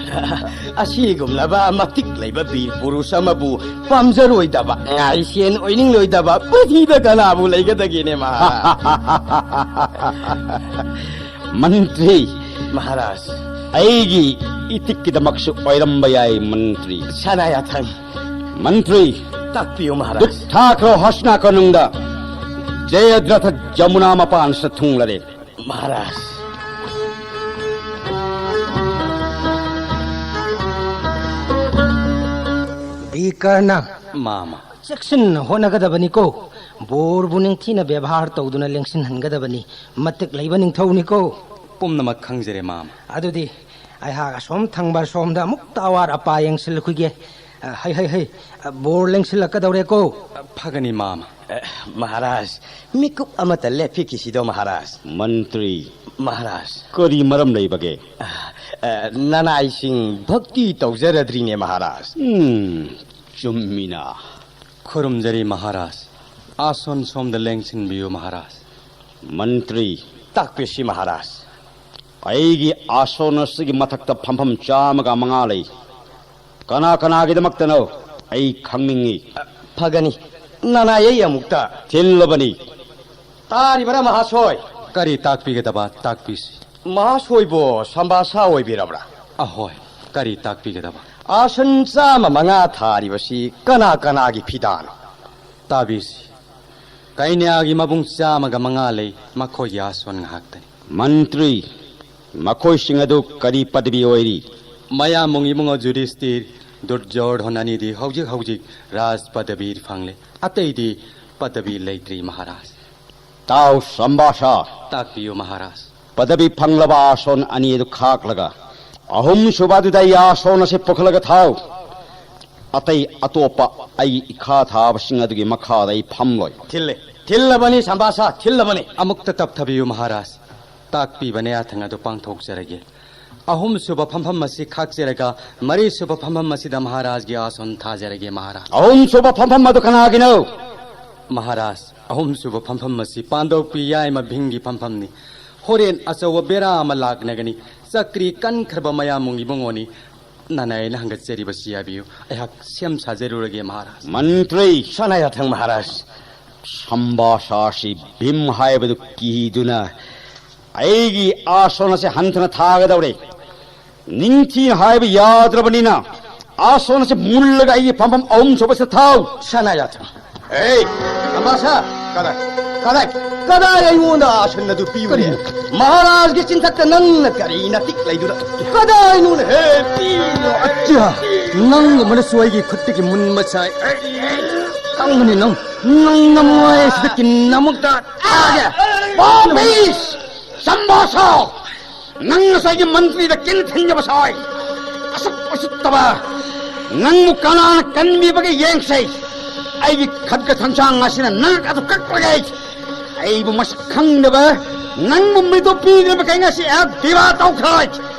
ꯑꯁꯤꯒꯨꯝꯂꯕ ꯃꯇꯤꯛ ꯂꯩꯕ ꯕꯤꯔ ꯄꯨꯔꯨꯁ ꯑꯃꯕꯨ ꯄꯥꯝꯖꯔꯣꯏꯗꯕ, ꯉꯥꯏꯁꯦꯟ ꯑꯣꯏꯅꯤꯡꯂꯣꯏꯗꯕ ꯄ꯭ꯔꯤꯊꯤꯕꯤꯗ ꯀꯅꯥꯕꯨ ꯂꯩꯒꯗꯒꯦꯅꯦ, ꯃꯍꯥꯔꯥꯖ? ꯃꯟꯇ꯭ꯔꯤ, ꯃꯍꯥꯔꯥꯖ꯫ ꯑꯩꯒꯤ ꯏꯇꯤꯛꯀꯤꯗꯃꯛꯁꯨ ꯑꯣꯏꯔꯝꯕ ꯌꯥꯏ, ꯃꯟꯇ꯭ꯔꯤ꯫ ꯁꯅꯥꯌꯥꯊꯪ꯫ ꯃꯟꯇ꯭ꯔꯤ꯫ ꯇꯥꯛꯄꯤꯌꯨ, ꯃꯍꯥꯔꯥꯖ꯫ ꯗꯨꯛ ꯊꯥꯈ꯭ꯔꯣ ꯍꯁꯅꯥ ꯀꯣꯅꯨꯡꯗ꯫ ꯖꯌꯗ꯭ꯔꯊ ꯖꯃꯨꯅꯥ ꯃꯄꯥꯟꯁꯤꯗ ꯊꯨꯡꯂꯔꯦ꯫ ꯃꯍꯥꯔꯥꯖ꯫ ꯕꯤꯀꯔꯅ꯫ ꯃꯥꯃ꯫ ꯆꯦꯛꯁꯤꯟꯅ ꯍꯣꯠꯅꯒꯗꯕꯅꯤꯀꯣ꯫ ꯕꯣꯔꯕꯨ ꯅꯤꯡꯊꯤꯅ ꯕꯦꯕꯥꯔ ꯇꯧꯗꯨꯅ ꯂꯦꯡꯁꯤꯟꯍꯟꯒꯗꯕꯅꯤ꯫ ꯃꯇꯤꯛ ꯂꯩꯕ ꯅꯤꯡꯊꯧꯅꯤꯀꯣ꯫ ꯄꯨꯝꯅꯃꯛ ꯈꯪꯖꯔꯦ, ꯃꯥꯃ꯫ ꯑꯗꯨꯗꯤ ꯑꯩꯍꯥꯛ ꯑꯁꯣꯝ ꯊꯪꯕ ꯁꯣꯝꯗ ꯑꯃꯨꯛꯇ ꯑꯋꯥꯠ ꯑꯄꯥ ꯌꯦꯡꯁꯤꯜꯂꯨꯈꯤꯒꯦ꯫ ꯍꯩ, ꯍꯩ, ꯍꯩ, ꯕꯣꯔ ꯂꯦꯡꯁꯤꯜꯂꯛꯀꯗꯧꯔꯦꯀꯣ꯫ ꯐꯒꯅꯤ, ꯃꯥꯃ꯫ ꯑ, ꯃꯍꯥꯔꯥꯖ, ꯃꯤꯀꯨꯞ ꯑꯃꯇ ꯂꯦꯞꯄꯤꯈꯤꯁꯤꯗꯣ, ꯃꯍꯥꯔꯥꯖ꯫ ꯃꯟꯇ꯭ꯔꯤ, ꯃꯍꯥꯔꯥꯖ꯫ ꯀꯔꯤ ꯃꯔꯝ ꯂꯩꯕꯒꯦ? ꯑ, ꯑ, ꯅꯅꯥꯏꯁꯤꯡ ꯚꯛꯇꯤ ꯇꯧꯖꯔꯗ꯭ꯔꯤꯅꯦ, ꯃꯍꯥꯔꯥꯖ꯫ ꯎꯝ, ꯆꯨꯝꯃꯤꯅ꯫ ꯈꯨꯔꯨꯝꯖꯔꯤ, ꯃꯍꯥꯔꯥꯖ꯫ ꯑꯥꯁꯣꯟ ꯁꯣꯝꯗ ꯂꯦꯡꯁꯤꯟꯕꯤꯌꯨ, ꯃꯍꯥꯔꯥꯖ꯫ ꯃꯟꯇ꯭ꯔꯤ꯫ ꯇꯥꯛꯄꯤꯁꯤ, ꯃꯍꯥꯔꯥꯖ꯫ ꯑꯩꯒꯤ ꯑꯥꯁꯣꯟ ꯑꯁꯤꯒꯤ ꯃꯊꯛꯇ ꯐꯝꯐꯝ ꯆꯥꯝꯃꯒ ꯃꯉꯥ ꯂꯩ꯫ ꯀꯅꯥ ꯀꯅꯥꯒꯤꯗꯃꯛꯇꯅꯣ? ꯑꯩ ꯈꯪꯅꯤꯡꯉꯤ꯫ ꯐꯒꯅꯤ꯫ ꯅꯅꯥꯏ ꯑꯩ ꯑꯃꯨꯛꯇ꯫ ꯊꯤꯜꯂꯕꯅꯤ꯫ ꯇꯥꯔꯤꯕꯔꯥ, ꯃꯍꯥꯁꯣꯏ? ꯀꯔꯤ ꯇꯥꯛꯄꯤꯒꯗꯕ? ꯇꯥꯛꯄꯤꯁꯤ꯫ ꯃꯍꯥꯁꯣꯏꯕꯨ ꯁꯝꯕꯥꯁꯥ ꯑꯣꯏꯕꯤꯔꯕ꯭ꯔꯥ? ꯑꯍꯣꯏ, ꯀꯔꯤ ꯇꯥꯛꯄꯤꯒꯗꯕ? ꯑꯥꯁꯟ ꯆꯥꯝꯃ ꯃꯉꯥ ꯊꯥꯔꯤꯕꯁꯤ ꯀꯅꯥ ꯀꯅꯥꯒꯤ ꯐꯤꯗꯥꯅꯣ? ꯇꯥꯕꯤꯁꯤ꯫ ꯀꯩꯅ꯭ꯌꯥꯒꯤ ꯃꯕꯨꯡ ꯆꯥꯝꯃꯒ ꯃꯉꯥ ꯂꯩ, ꯃꯈꯣꯏꯒꯤ ꯑꯥꯁꯣꯟ ꯉꯥꯛꯇꯅꯤ꯫ ꯃꯟꯇ꯭ꯔꯤ, ꯃꯈꯣꯏꯁꯤꯡ ꯑꯗꯨ ꯀꯔꯤ ꯄꯗꯕꯤ ꯑꯣꯏꯔꯤ? ꯃꯌꯥꯝꯕꯨꯡ ꯏꯕꯨꯡꯉꯣ ꯖꯨꯗꯤꯁꯇꯤꯔ, ꯗꯨꯔꯖꯣꯙꯟ ꯑꯅꯤꯗꯤ ꯍꯧꯖꯤꯛ ꯍꯧꯖꯤꯛ ꯔꯥꯖ ꯄꯗꯕꯤ ꯐꯪꯂꯦ꯫ ꯑꯇꯩꯗꯤ ꯄꯗꯕꯤ ꯂꯩꯇ꯭ꯔꯤ, ꯃꯍꯥꯔꯥꯖ꯫ ꯇꯥꯎ, ꯁꯝꯕꯥꯁꯥ꯫ ꯇꯥꯛꯄꯤꯌꯨ, ꯃꯍꯥꯔꯥꯖ꯫ ꯄꯗꯕꯤ ꯐꯪꯂꯕ ꯑꯥꯁꯣꯟ ꯑꯅꯤ ꯑꯗꯨ ꯈꯥꯛꯂꯒ, ꯑꯍꯨꯝꯁꯨꯕ ꯑꯗꯨꯗ ꯑꯩ ꯑꯥꯁꯣꯟ ꯑꯁꯤ ꯄꯨꯈꯠꯂꯒ ꯊꯥꯎ꯫ ꯑꯇꯩ ꯑꯇꯣꯞꯄ ꯑꯩ ꯏꯈꯥ ꯊꯥꯕꯁꯤꯡ ꯑꯗꯨꯒꯤ ꯃꯈꯥꯗ ꯑꯩ ꯐꯝꯂꯣꯏ꯫ ꯊꯤꯜꯂꯦ, ꯊꯤꯜꯂꯕꯅꯤ, ꯁꯝꯕꯥꯁꯥ, ꯊꯤꯜꯂꯕꯅꯤ꯫ ꯑꯃꯨꯛꯇ ꯇꯞꯊꯕꯤꯌꯨ, ꯃꯍꯥꯔꯥꯖ꯫ ꯇꯥꯛꯄꯤꯕ ꯅꯌꯥꯊꯪ ꯑꯗꯨ ꯄꯥꯡꯊꯣꯛꯆꯔꯒꯦ꯫ ꯑꯍꯨꯝꯁꯨꯕ ꯐꯝꯐꯝ ꯑꯁꯤ ꯈꯥꯛꯆꯔꯒ, ꯃꯔꯤꯁꯨꯕ ꯐꯝꯐꯝ ꯑꯁꯤꯗ ꯃꯍꯥꯔꯥꯖꯒꯤ ꯑꯥꯁꯣꯟ ꯊꯥꯖꯔꯒꯦ, ꯃꯍꯥꯔꯥꯖ꯫ ꯑꯍꯨꯝꯁꯨꯕ ꯐꯝꯐꯝ ꯑꯗꯨ ꯀꯅꯥꯒꯤꯅꯣ? ꯃꯍꯥꯔꯥꯖ, ꯑꯍꯨꯝꯁꯨꯕ ꯐꯝꯐꯝ ꯑꯁꯤ ꯄꯥꯟꯗꯧꯄꯤ ꯌꯥꯏꯃ ꯚꯤꯝꯒꯤ ꯐꯝꯐꯝꯅꯤ꯫ ꯍꯣꯔꯦꯟ ꯑꯆꯧꯕ ꯕꯦꯔꯥ ꯑꯃ ꯂꯥꯛꯅꯒꯅꯤ꯫ ꯆꯀ꯭ꯔꯤ ꯀꯟꯈ꯭ꯔꯕ ꯃꯌꯥꯝꯕꯨꯡ ꯏꯕꯨꯡꯉꯣꯅꯤ꯫ ꯅꯅꯥꯏꯅ ꯍꯪꯒꯠꯆꯔꯤꯕꯁꯤ ꯌꯥꯕꯤꯌꯨ꯫ ꯑꯩꯍꯥꯛ ꯁꯦꯝ ꯁꯥꯖꯔꯨꯔꯒꯦ, ꯃꯍꯥꯔꯥꯖ꯫ ꯃꯟꯇ꯭ꯔꯤ! ꯁꯅꯥꯌꯥꯊꯪ ꯃꯍꯥꯔꯥꯖ! ꯁꯝꯕꯥꯁꯥꯁꯤ ꯚꯤꯝ ꯍꯥꯏꯕꯗꯨ ꯀꯤꯗꯨꯅ ꯑꯩꯒꯤ ꯑꯥꯁꯣꯟ ꯑꯁꯤ ꯍꯟꯊꯅ ꯊꯥꯒꯗꯧꯔꯦ꯫ ꯅꯤꯡꯊꯤ ꯍꯥꯏꯕ ꯌꯥꯗ꯭ꯔꯕꯅꯤꯅ ꯑꯥꯁꯣꯟ ꯑꯁꯤ ꯃꯨꯜꯂꯒ ꯑꯩꯒꯤ ꯐꯝꯐꯝ ꯑꯍꯨꯝ ꯁꯨꯕꯁꯤꯗ ꯊꯥꯎ꯫ ꯁꯅꯥꯌꯥꯊꯪ꯫ ꯑꯦ, ꯁꯝꯕꯥꯁꯥ, ꯀꯗꯥꯏ, ꯀꯗꯥꯏ, ꯀꯗꯥꯏ ꯑꯩꯉꯣꯟꯗ ꯑꯥꯁꯟ ꯑꯗꯨ ꯄꯤꯌꯨꯅꯦ? ꯀꯔꯤꯅꯣ? ꯃꯍꯥꯔꯥꯖꯒꯤ ꯆꯤꯟꯊꯛꯇ ꯅꯪꯅ ꯀꯔꯤ ꯅꯇꯤꯛ ꯂꯩꯗꯨꯅ? ꯀꯗꯥꯏꯅꯣꯅꯦ? ꯍꯦ, ꯄꯤꯌꯨ꯫ ꯑꯠꯌꯥ, ꯅꯪꯒꯨꯝꯕꯅꯁꯨ ꯑꯩꯒꯤ ꯈꯨꯠꯇꯒꯤ ꯃꯨꯟꯕ ꯁꯥꯏ꯫ ꯅꯪꯅꯤ ꯅꯪ, ꯅꯪ ꯅꯃꯥꯏ ꯑꯁꯤꯗ ꯀꯤꯟ ꯑꯃꯨꯛꯇ ꯊꯥꯒꯦ꯫ ꯄꯥꯄꯤ! ꯁꯝꯕꯥꯁꯥ! ꯅꯪ ꯉꯁꯥꯏꯒꯤ ꯃꯟꯇ꯭ꯔꯤꯗ ꯀꯤꯟ ꯊꯤꯟꯖꯕ ꯁꯥꯏ꯫ ꯑꯁꯨꯛ ꯎꯁꯤꯠꯇꯕ! ꯅꯪꯕꯨ ꯀꯅꯥꯅ ꯀꯟꯕꯤꯕꯒꯦ ꯌꯦꯡꯁꯦ꯫ ꯑꯩꯒꯤ ꯈꯠꯀ ꯊꯥꯡꯁꯥꯡ ꯑꯁꯤꯅ ꯅꯪ ꯑꯗꯨ ꯀꯛꯂꯒꯦ꯫ ꯑꯩꯕꯨ ꯃꯁꯛ ꯈꯪꯗꯕ, ꯅꯪꯕꯨ ꯃꯤꯇꯣꯞ ꯄꯤꯗꯅꯕ ꯀꯩ ꯉꯁꯤ ꯑꯩꯍꯥꯛ ꯗꯤꯋꯥ ꯇꯧꯈ꯭ꯔꯣꯏ꯫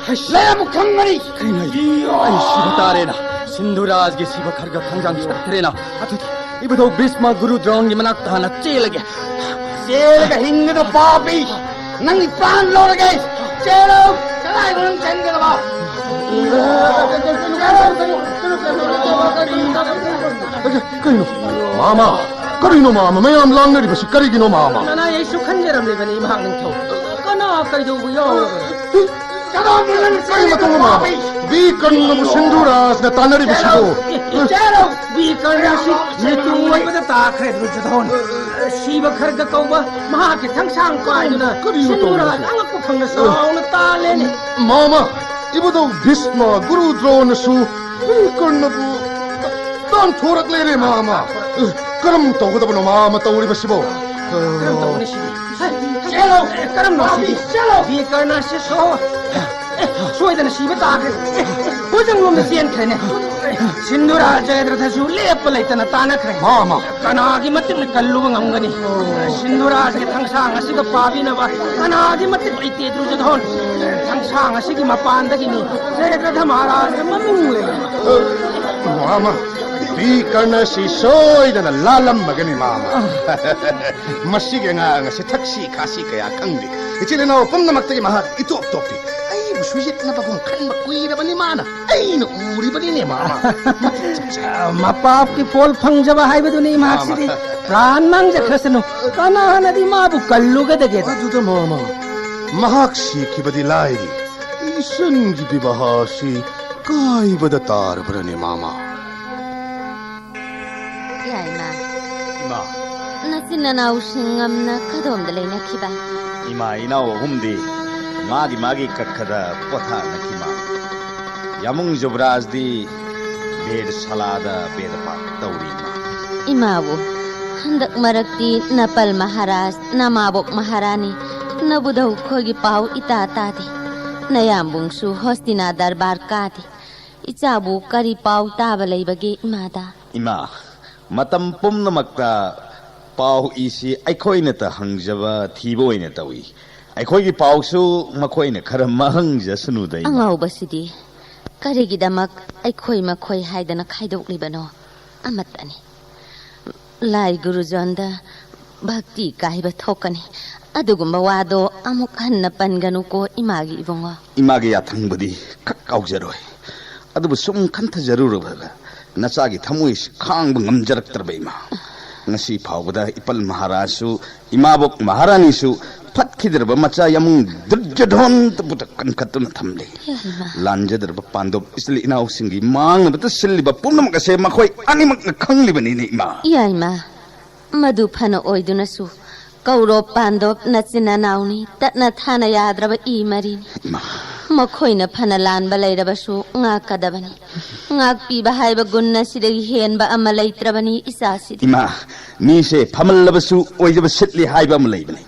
ꯂꯩ ꯑꯃꯨꯛ ꯈꯪꯒꯅꯤ꯫ ꯀꯩꯅꯣ ꯍꯥꯏꯁꯤ? ꯑꯩ ꯁꯤꯕ ꯇꯥꯔꯦꯅ꯫ ꯁꯤꯟꯙꯨꯔꯥꯖꯒꯤ ꯁꯤꯕ ꯈꯔꯒ ꯊꯥꯡꯖꯥꯡ ꯁꯣꯛꯇ꯭ꯔꯦꯅ꯫ ꯑꯗꯨꯗꯤ ꯏꯕꯨꯙꯧ ꯚꯤꯁꯃ ꯒꯨꯔꯨ ꯗ꯭ꯔꯣꯟꯒꯤ ꯃꯅꯥꯛꯇ ꯍꯥꯟꯅ ꯆꯦꯜꯂꯒꯦ꯫ ꯆꯦꯜꯂꯒ ꯍꯤꯡꯒꯗ ꯄꯥꯄꯤ꯫ ꯅꯪꯒꯤ ꯄ꯭ꯔꯥꯟ ꯂꯧꯔꯒꯦ꯫ ꯆꯦꯜꯂꯣ꯫ ꯀꯗꯥꯏꯗ ꯅꯪ ꯆꯦꯟꯒꯗꯕ? ꯀꯩꯅꯣ? ꯃꯥꯃ! ꯀꯔꯤꯅꯣ ꯃꯥꯃ? ꯃꯌꯥꯝ ꯂꯥꯡꯅꯔꯤꯕꯁꯤ ꯀꯔꯤꯒꯤꯅꯣ ꯃꯥꯃ? ꯅꯅꯥꯏ ꯑꯩꯁꯨ ꯈꯟꯖꯔꯝꯂꯤꯕꯅꯤ ꯏꯃꯥ ꯅꯤꯡꯊꯧ꯫ ꯀꯅꯥ ꯀꯩꯗꯧꯕ ꯌꯥꯎꯔꯕꯅꯣ? ꯀꯔꯤ ꯃꯇꯧꯅꯣ ꯃꯥꯃ? ꯕꯤ ꯀꯔꯅꯕꯨ ꯁꯤꯟꯙꯨꯔꯥꯖꯅ ꯇꯥꯟꯅꯔꯤꯕꯁꯤꯕꯨ? ꯆꯦꯜꯂꯣ! ꯕꯤ ꯀꯔꯅꯁꯤ ꯃꯤꯇꯨ ꯑꯣꯏꯕꯗ ꯇꯥꯈ꯭ꯔꯦ ꯗꯨꯔꯖꯣꯙꯣꯟ꯫ ꯁꯤꯕ ꯈꯔꯒ ꯀꯧꯕ ꯃꯍꯥꯛꯀꯤ ꯊꯥꯡꯁꯥꯡ ꯄꯥꯏꯗꯨꯅ ꯀꯔꯤꯅꯣ ꯁꯤꯟꯙꯨꯔꯥꯖ ꯇꯧꯔꯤꯁꯤꯕꯨ? ꯑꯉꯛꯄ ꯐꯪꯅ ꯆꯥꯎꯅ ꯇꯥꯜꯂꯦꯅꯦ꯫ ꯃꯥꯃ! ꯏꯕꯨꯙꯧ ꯚꯤꯁꯃ ꯒꯨꯔꯨ ꯗ꯭ꯔꯣꯅꯁꯨ ꯕꯤ ꯀꯔꯅꯕꯨ ꯇꯥꯟꯊꯣꯔꯛꯂꯦꯅꯦ ꯃꯥꯃ꯫ ꯀꯔꯝ ꯇꯧꯒꯗꯕꯅꯣ ꯃꯥꯃ ꯇꯧꯔꯤꯕꯁꯤꯕꯣ? ꯀꯔꯝ ꯇꯧꯒꯅꯤ ꯁꯤꯗꯤ? ꯆꯦꯜꯂꯣ! ꯀꯔꯝꯅꯣ ꯁꯤꯗꯤ? ꯆꯦꯜꯂꯣ! ꯕꯤ ꯀꯔꯅꯁꯤ ꯁꯣ-, ꯑꯦ, ꯁꯣꯏꯗꯅ ꯁꯤꯕ ꯇꯥꯈ꯭ꯔꯦ꯫ ꯑꯦ, ꯍꯣꯏꯖꯪꯂꯣꯝꯗ ꯆꯦꯟꯈ꯭ꯔꯦꯅꯦ꯫ ꯁꯤꯟꯙꯨꯔꯥ ꯖꯌꯗ꯭ꯔꯊꯁꯨ ꯂꯦꯞꯄ ꯂꯩꯇꯅ ꯇꯥꯟꯅꯈ꯭ꯔꯦ꯫ ꯃꯥꯃ! ꯀꯅꯥꯒꯤ ꯃꯇꯤꯛꯅ ꯀꯜꯂꯨꯕ ꯉꯝꯒꯅꯤ? ꯁꯤꯟꯙꯨꯔꯥꯖꯒꯤ ꯊꯥꯡꯁꯥꯡ ꯑꯁꯤꯒ ꯄꯥꯕꯤꯅꯕ ꯀꯅꯥꯒꯤ ꯃꯇꯤꯛ ꯂꯩꯇꯦ ꯗꯨꯔꯖꯣꯙꯣꯟ꯫ ꯊꯥꯡꯁꯥꯡ ꯑꯁꯤꯒꯤ ꯃꯄꯥꯟꯗꯒꯤꯅꯤ ꯖꯌꯗ꯭ꯔꯊ ꯃꯍꯥꯔꯥꯖꯅ ꯃꯃꯤꯡ ꯂꯩꯔꯤꯕ꯫ ꯃꯥꯃ! ꯕꯤ ꯀꯔꯅꯁꯤ ꯁꯣꯏꯗꯅ ꯂꯥꯜꯂꯝꯃꯒꯅꯤ ꯃꯥꯃ꯫ ꯃꯁꯤꯒꯤ ꯑꯉꯥꯡ ꯑꯁꯤ ꯊꯛꯁꯤ ꯈꯥꯁꯤ ꯀꯌꯥ ꯈꯪꯗꯦ꯫ ꯏꯆꯤꯜ ꯏꯅꯥꯎ ꯄꯨꯝꯅꯃꯛꯇꯒꯤ ꯃꯍꯥꯛ ꯏꯇꯣꯞ ꯇꯣꯞꯄꯤ꯫ ꯑꯩꯕꯨꯁꯨ ꯌꯦꯛꯅꯕꯒꯨꯝ ꯈꯟꯕ ꯀꯨꯏꯔꯕꯅꯤ ꯃꯥꯅ꯫ ꯑꯩꯅ ꯎꯔꯤꯕꯅꯤꯅꯦ ꯃꯥꯃ꯫ ꯃꯄꯥꯞꯀꯤ ꯄꯣꯜ ꯐꯪꯖꯕ ꯍꯥꯏꯕꯗꯨꯅꯤ ꯃꯍꯥꯛꯁꯤꯗꯤ꯫ ꯃꯥꯃ꯫ ꯄ꯭ꯔꯥꯟ ꯃꯥꯡꯖꯈ꯭ꯔꯁꯅꯨ꯫ ꯀꯅꯥꯅꯗꯤ ꯃꯥꯕꯨ ꯀꯜꯂꯨꯒꯗꯒꯦꯗ? ꯑꯗꯨꯗ ꯃꯥꯃ, ꯃꯍꯥꯛ ꯁꯤꯈꯤꯕꯗꯤ ꯂꯥꯏꯔꯤ꯫ ꯏꯆꯟꯒꯤ ꯕꯤꯕꯥꯍ ꯑꯁꯤ ꯀꯥꯏꯕꯗ ꯇꯥꯔꯕ꯭ꯔꯅꯦ ꯃꯥꯃ? ꯌꯥꯏꯃ꯫ ꯏꯃꯥ꯫ ꯅꯆꯤꯟ ꯅꯅꯥꯎꯁꯤꯡ ꯉꯝꯅ ꯀꯗꯣꯝꯗ ꯂꯩꯅꯈꯤꯕ? ꯏꯃꯥ ꯏꯅꯥꯎ ꯑꯍꯨꯝꯗꯤ ꯃꯥꯒꯤ ꯃꯥꯒꯤ ꯀꯛꯈꯗ ꯄꯣꯊꯥꯅꯈꯤ ꯃꯥ꯫ ꯌꯥꯃꯨꯡ ꯖꯨꯕꯔꯥꯖꯗꯤ ꯕꯦꯗꯁꯥꯂꯥꯗ ꯕꯦꯗ ꯄꯥꯊ ꯇꯧꯔꯤ ꯏꯃꯥ꯫ ꯏꯃꯥꯕꯨ, ꯍꯟꯗꯛ ꯃꯔꯛꯇꯤ ꯅꯄꯜ ꯃꯍꯥꯔꯥꯖ, ꯅꯃꯥꯕꯣꯛ ꯃꯍꯥꯔꯥꯅꯤ, ꯅꯕꯨꯙꯧ ꯈꯣꯏꯒꯤ ꯄꯥꯎ ꯏꯇꯥ ꯇꯥꯗꯦ꯫ ꯅꯌꯥꯝꯕꯨꯡꯁꯨ ꯍꯣꯁꯇꯤꯅꯥ ꯗꯔꯕꯥꯔ ꯀꯥꯗꯦ꯫ ꯏꯆꯥꯕꯨ ꯀꯔꯤ ꯄꯥꯎ ꯇꯥꯕ ꯂꯩꯕꯒꯦ ꯏꯃꯥꯗ? ꯏꯃꯥ, ꯃꯇꯝ ꯄꯨꯝꯅꯃꯛꯇ ꯄꯥꯎ ꯏꯁꯤ ꯑꯩꯈꯣꯏꯅꯇ ꯍꯪꯖꯕ ꯊꯤꯕ ꯑꯣꯏꯅ ꯇꯧꯏ꯫ ꯑꯩꯈꯣꯏꯒꯤ ꯄꯥꯎꯁꯨ ꯃꯈꯣꯏꯅ ꯈꯔ ꯃꯍꯪꯖꯁꯅꯨꯗ, ꯏꯃꯥ꯫ ꯑꯉꯥꯎꯕꯁꯤꯗꯤ ꯀꯔꯤꯒꯤꯗꯃꯛ ꯑꯩꯈꯣꯏ ꯃꯈꯣꯏ ꯍꯥꯏꯗꯅ ꯈꯥꯏꯗꯣꯛꯂꯤꯕꯅꯣ? ꯑꯃꯠꯇꯅꯤ꯫ ꯂꯥꯏ ꯒꯨꯔꯨꯖꯣꯟꯗ ꯚꯛꯇꯤ ꯀꯥꯏꯕ ꯊꯣꯛꯀꯅꯤ꯫ ꯑꯗꯨꯒꯨꯝꯕ ꯋꯥꯗꯣ ꯑꯃꯨꯛ ꯍꯟꯅ ꯄꯟꯒꯅꯨꯀꯣ, ꯏꯃꯥꯒꯤ ꯏꯕꯨꯡꯉꯣ꯫ ꯏꯃꯥꯒꯤ ꯌꯥꯊꯪꯕꯨꯗꯤ ꯈꯛ ꯀꯥꯎꯖꯔꯣꯏ, ꯑꯗꯨꯕꯨ ꯁꯨꯝ ꯈꯟꯊꯖꯔꯨꯔꯕꯗ ꯅꯆꯥꯒꯤ ꯊꯃꯣꯏꯁꯤ ꯈꯥꯡꯕ ꯉꯝꯖꯔꯛꯇ꯭ꯔꯕ, ꯏꯃꯥ꯫ ꯉꯁꯤ ꯐꯥꯎꯕꯗ ꯏꯄꯜ ꯃꯍꯥꯔꯥꯖꯁꯨ, ꯏꯃꯥꯕꯣꯛ ꯃꯍꯥꯔꯥꯅꯤꯁꯨ ꯐꯠꯈꯤꯗ꯭ꯔꯕ ꯃꯆꯥ ꯌꯥꯃꯨꯡ ꯗꯨꯔꯖꯣꯙꯣꯟꯇꯕꯨꯗ ꯀꯟꯈꯠꯇꯨꯅ ꯊꯝꯂꯤ꯫ ꯏꯃꯥ꯫ ꯂꯥꯟꯖꯗ꯭ꯔꯕ ꯄꯥꯟꯗꯣꯞ ꯏꯆꯤꯜ ꯏꯅꯥꯎꯁꯤꯡꯒꯤ ꯃꯥꯡꯅꯕꯗ ꯁꯤꯜꯂꯤꯕ ꯄꯨꯝꯅꯃꯛ ꯑꯁꯦ ꯃꯈꯣꯏ ꯑꯅꯤꯃꯛꯅ ꯈꯪꯂꯤꯕꯅꯤꯅꯦ, ꯏꯃꯥ꯫ ꯏꯃꯥ, ꯃꯗꯨ ꯐꯅ ꯑꯣꯏꯗꯨꯅꯁꯨ ꯀꯧꯔꯣꯞ ꯄꯥꯟꯗꯣꯞ ꯅꯆꯤꯟ ꯅꯅꯥꯎꯅꯤ, ꯇꯠꯅ ꯊꯥꯅ ꯌꯥꯗ꯭ꯔꯕ ꯏ ꯃꯔꯤꯅꯤ꯫ ꯏꯃꯥ꯫ ꯃꯈꯣꯏꯅ ꯐꯅ ꯂꯥꯟꯕ ꯂꯩꯔꯕꯁꯨ ꯉꯥꯛꯀꯗꯕꯅꯤ꯫ ꯉꯥꯛꯄꯤꯕ ꯍꯥꯏꯕ ꯒꯨꯟ ꯑꯁꯤꯗꯒꯤ ꯍꯦꯟꯕ ꯑꯃ ꯂꯩꯇ꯭ꯔꯕꯅꯤ ꯏꯆꯥꯁꯤꯗꯤ꯫ ꯏꯃꯥ, ꯃꯤꯁꯦ ꯐꯃꯜꯂꯕꯁꯨ ꯑꯣꯏꯗꯕ ꯁꯤꯠꯂꯤ ꯍꯥꯏꯕ ꯑꯃ ꯂꯩꯕꯅꯤ꯫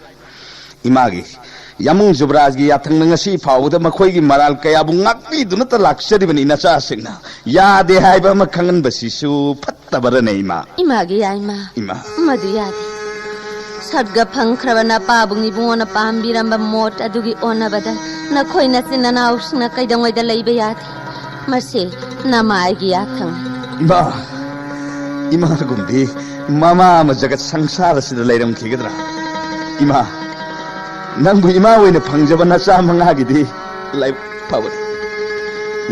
ꯏꯃꯥꯒꯤ ꯌꯥꯃꯨꯡ ꯖꯨꯕꯔꯥꯖꯒꯤ ꯌꯥꯊꯪꯅ ꯉꯁꯤ ꯐꯥꯎꯕꯗ ꯃꯈꯣꯏꯒꯤ ꯃꯔꯥꯜ ꯀꯌꯥꯕꯨ ꯉꯥꯛꯄꯤꯗꯨꯅꯇ ꯂꯥꯛꯆꯔꯤꯕꯅꯤ ꯅꯆꯥꯁꯤꯡꯅ꯫ ꯌꯥꯗꯦ ꯍꯥꯏꯕ ꯑꯃ ꯈꯪꯍꯟꯕꯁꯤꯁꯨ ꯐꯠꯇꯕꯔꯅꯦ, ꯏꯃꯥ? ꯏꯃꯥꯒꯤ ꯌꯥꯏꯃ꯫ ꯏꯃꯥ꯫ ꯃꯗꯨ ꯌꯥꯗꯦ꯫ ꯁꯔꯒ ꯐꯪꯈ꯭ꯔꯕ ꯅꯄꯥꯕꯨꯡ ꯏꯕꯨꯡꯉꯣꯅ ꯄꯥꯝꯕꯤꯔꯝꯕ ꯃꯣꯠ ꯑꯗꯨꯒꯤ ꯑꯣꯟꯅꯕꯗ ꯅꯈꯣꯏ ꯅꯆꯤꯟ ꯅꯅꯥꯎꯁꯤꯡꯅ ꯀꯩꯗꯧꯉꯩꯗ ꯂꯩꯕ ꯌꯥꯗꯦ꯫ ꯃꯁꯤ ꯅꯃꯥꯏꯒꯤ ꯌꯥꯊꯪꯅꯤ꯫ ꯏꯃꯥ, ꯏꯃꯥꯒꯨꯝꯕꯤ ꯃꯃꯥ ꯑꯃ ꯖꯒꯠ ꯁꯪꯁꯥꯔ ꯑꯁꯤꯗ ꯂꯩꯔꯝꯈꯤꯒꯗ꯭ꯔꯥ? ꯏꯃꯥ, ꯅꯪꯕꯨ ꯏꯃꯥ ꯑꯣꯏꯅ ꯐꯪꯖꯕ ꯅꯆꯥ ꯃꯉꯥꯒꯤꯗꯤ ꯂꯥꯏꯕꯛ ꯐꯕꯅꯤ꯫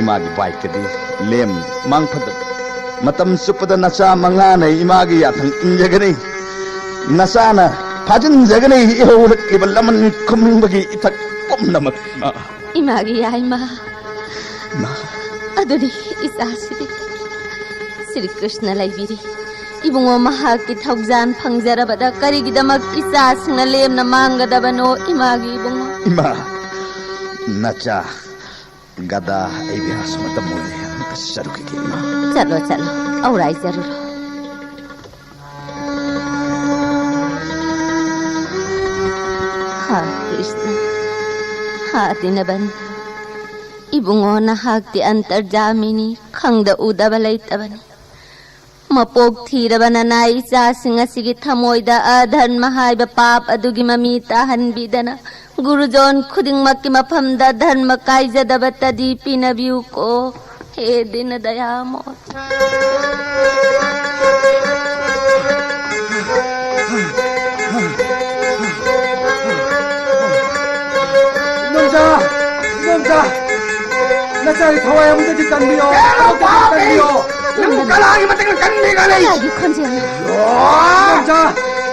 ꯏꯃꯥꯒꯤ ꯕꯥꯏꯛꯀꯗꯤ ꯂꯦꯝ ꯃꯥꯡ ꯐꯠꯇꯕ꯫ ꯃꯇꯝ ꯆꯨꯞꯄꯗ ꯅꯆꯥ ꯃꯉꯥꯅ ꯏꯃꯥꯒꯤ ꯌꯥꯊꯪ ꯏꯟꯖꯒꯅꯤ꯫ ꯅꯆꯥꯅ ꯐꯥꯖꯤꯟꯖꯒꯅꯤ ꯏꯍꯧꯔꯛꯂꯤꯕ ꯂꯃꯟ ꯈꯨꯝꯕꯒꯤ ꯏꯊꯛ ꯄꯨꯝꯅꯃꯛ, ꯏꯃꯥ꯫ ꯏꯃꯥꯒꯤ ꯌꯥꯏꯃ꯫ ꯏꯃꯥ꯫ ꯑꯗꯨꯅꯤ ꯏꯆꯥꯁꯤꯗꯤ꯫ ꯁ꯭ꯔꯤ ꯀ꯭ꯔꯤꯁꯅ ꯂꯩꯕꯤꯔꯤ꯫ ꯏꯕꯨꯡꯉꯣ ꯃꯍꯥꯛꯀꯤ ꯊꯧꯖꯥꯟ ꯐꯪꯖꯔꯕꯗ ꯀꯔꯤꯒꯤꯗꯃꯛ ꯏꯆꯥꯁꯤꯡꯅ ꯂꯦꯝꯅ ꯃꯥꯡꯒꯗꯕꯅꯣ, ꯏꯃꯥꯒꯤ ꯏꯕꯨꯡꯉꯣ? ꯏꯃꯥ, ꯅꯆꯥ ꯒꯗꯥ ꯑꯩ ꯕꯤꯍꯥꯁ ꯃꯇꯝ ꯑꯣꯏꯔꯦ꯫ ꯑꯝꯇ ꯆꯠꯂꯨꯈꯤꯒꯦ, ꯏꯃꯥ꯫ ꯆꯠꯂꯣ, ꯆꯠꯂꯣ꯫ ꯑꯧꯔꯥꯏꯖꯔꯨꯔꯣ꯫ ꯍꯥ ꯀ꯭ꯔꯤꯁꯅ, ꯍꯥ ꯗꯤꯅꯕꯟꯙꯨ, ꯏꯕꯨꯡꯉꯣ, ꯅꯍꯥꯛꯇꯤ ꯑꯟꯇꯔꯖꯥꯃꯤꯅꯤ, ꯈꯪꯗ ꯎꯗꯕ ꯂꯩꯇꯕꯅꯤ꯫ ꯃꯄꯣꯛ ꯊꯤꯔꯕ ꯅꯅꯥꯏ ꯏꯆꯥꯁꯤꯡ ꯑꯁꯤꯒꯤ ꯊꯃꯣꯏꯗ ꯑꯙꯔꯃ ꯍꯥꯏꯕ ꯄꯥꯞ ꯑꯗꯨꯒꯤ ꯃꯃꯤ ꯇꯥꯍꯟꯕꯤꯗꯅ, ꯒꯨꯔꯨꯖꯣꯟ ꯈꯨꯗꯤꯡꯃꯛꯀꯤ ꯃꯐꯝꯗ ꯙꯔꯃ ꯀꯥꯏꯖꯗꯕ ꯇꯗꯤ ꯄꯤꯅꯕꯤꯌꯨꯀꯣ꯫ ꯍꯦ ꯗꯤꯅ ꯗꯌꯥꯃꯣ꯫ ꯏꯗꯣꯝꯆꯥ! ꯏꯗꯣꯝꯆꯥ! ꯅꯆꯥꯒꯤ ꯊꯋꯥꯏ ꯑꯃꯨꯛꯇꯗꯤ ꯀꯟꯕꯤꯌꯣ! ꯀꯩꯅꯣ ꯑꯃꯨꯛꯇꯗꯤ ꯄꯥꯄꯤ! ꯀꯟꯕꯤꯌꯣ! ꯅꯪꯕꯨ ꯀꯅꯥꯒꯤ ꯃꯇꯦꯡꯅ ꯀꯟꯕꯤꯒꯅꯤ? ꯀꯅꯥꯒꯤ ꯈꯣꯟꯖꯦꯜꯅꯣ? ꯏꯗꯣꯝꯆꯥ!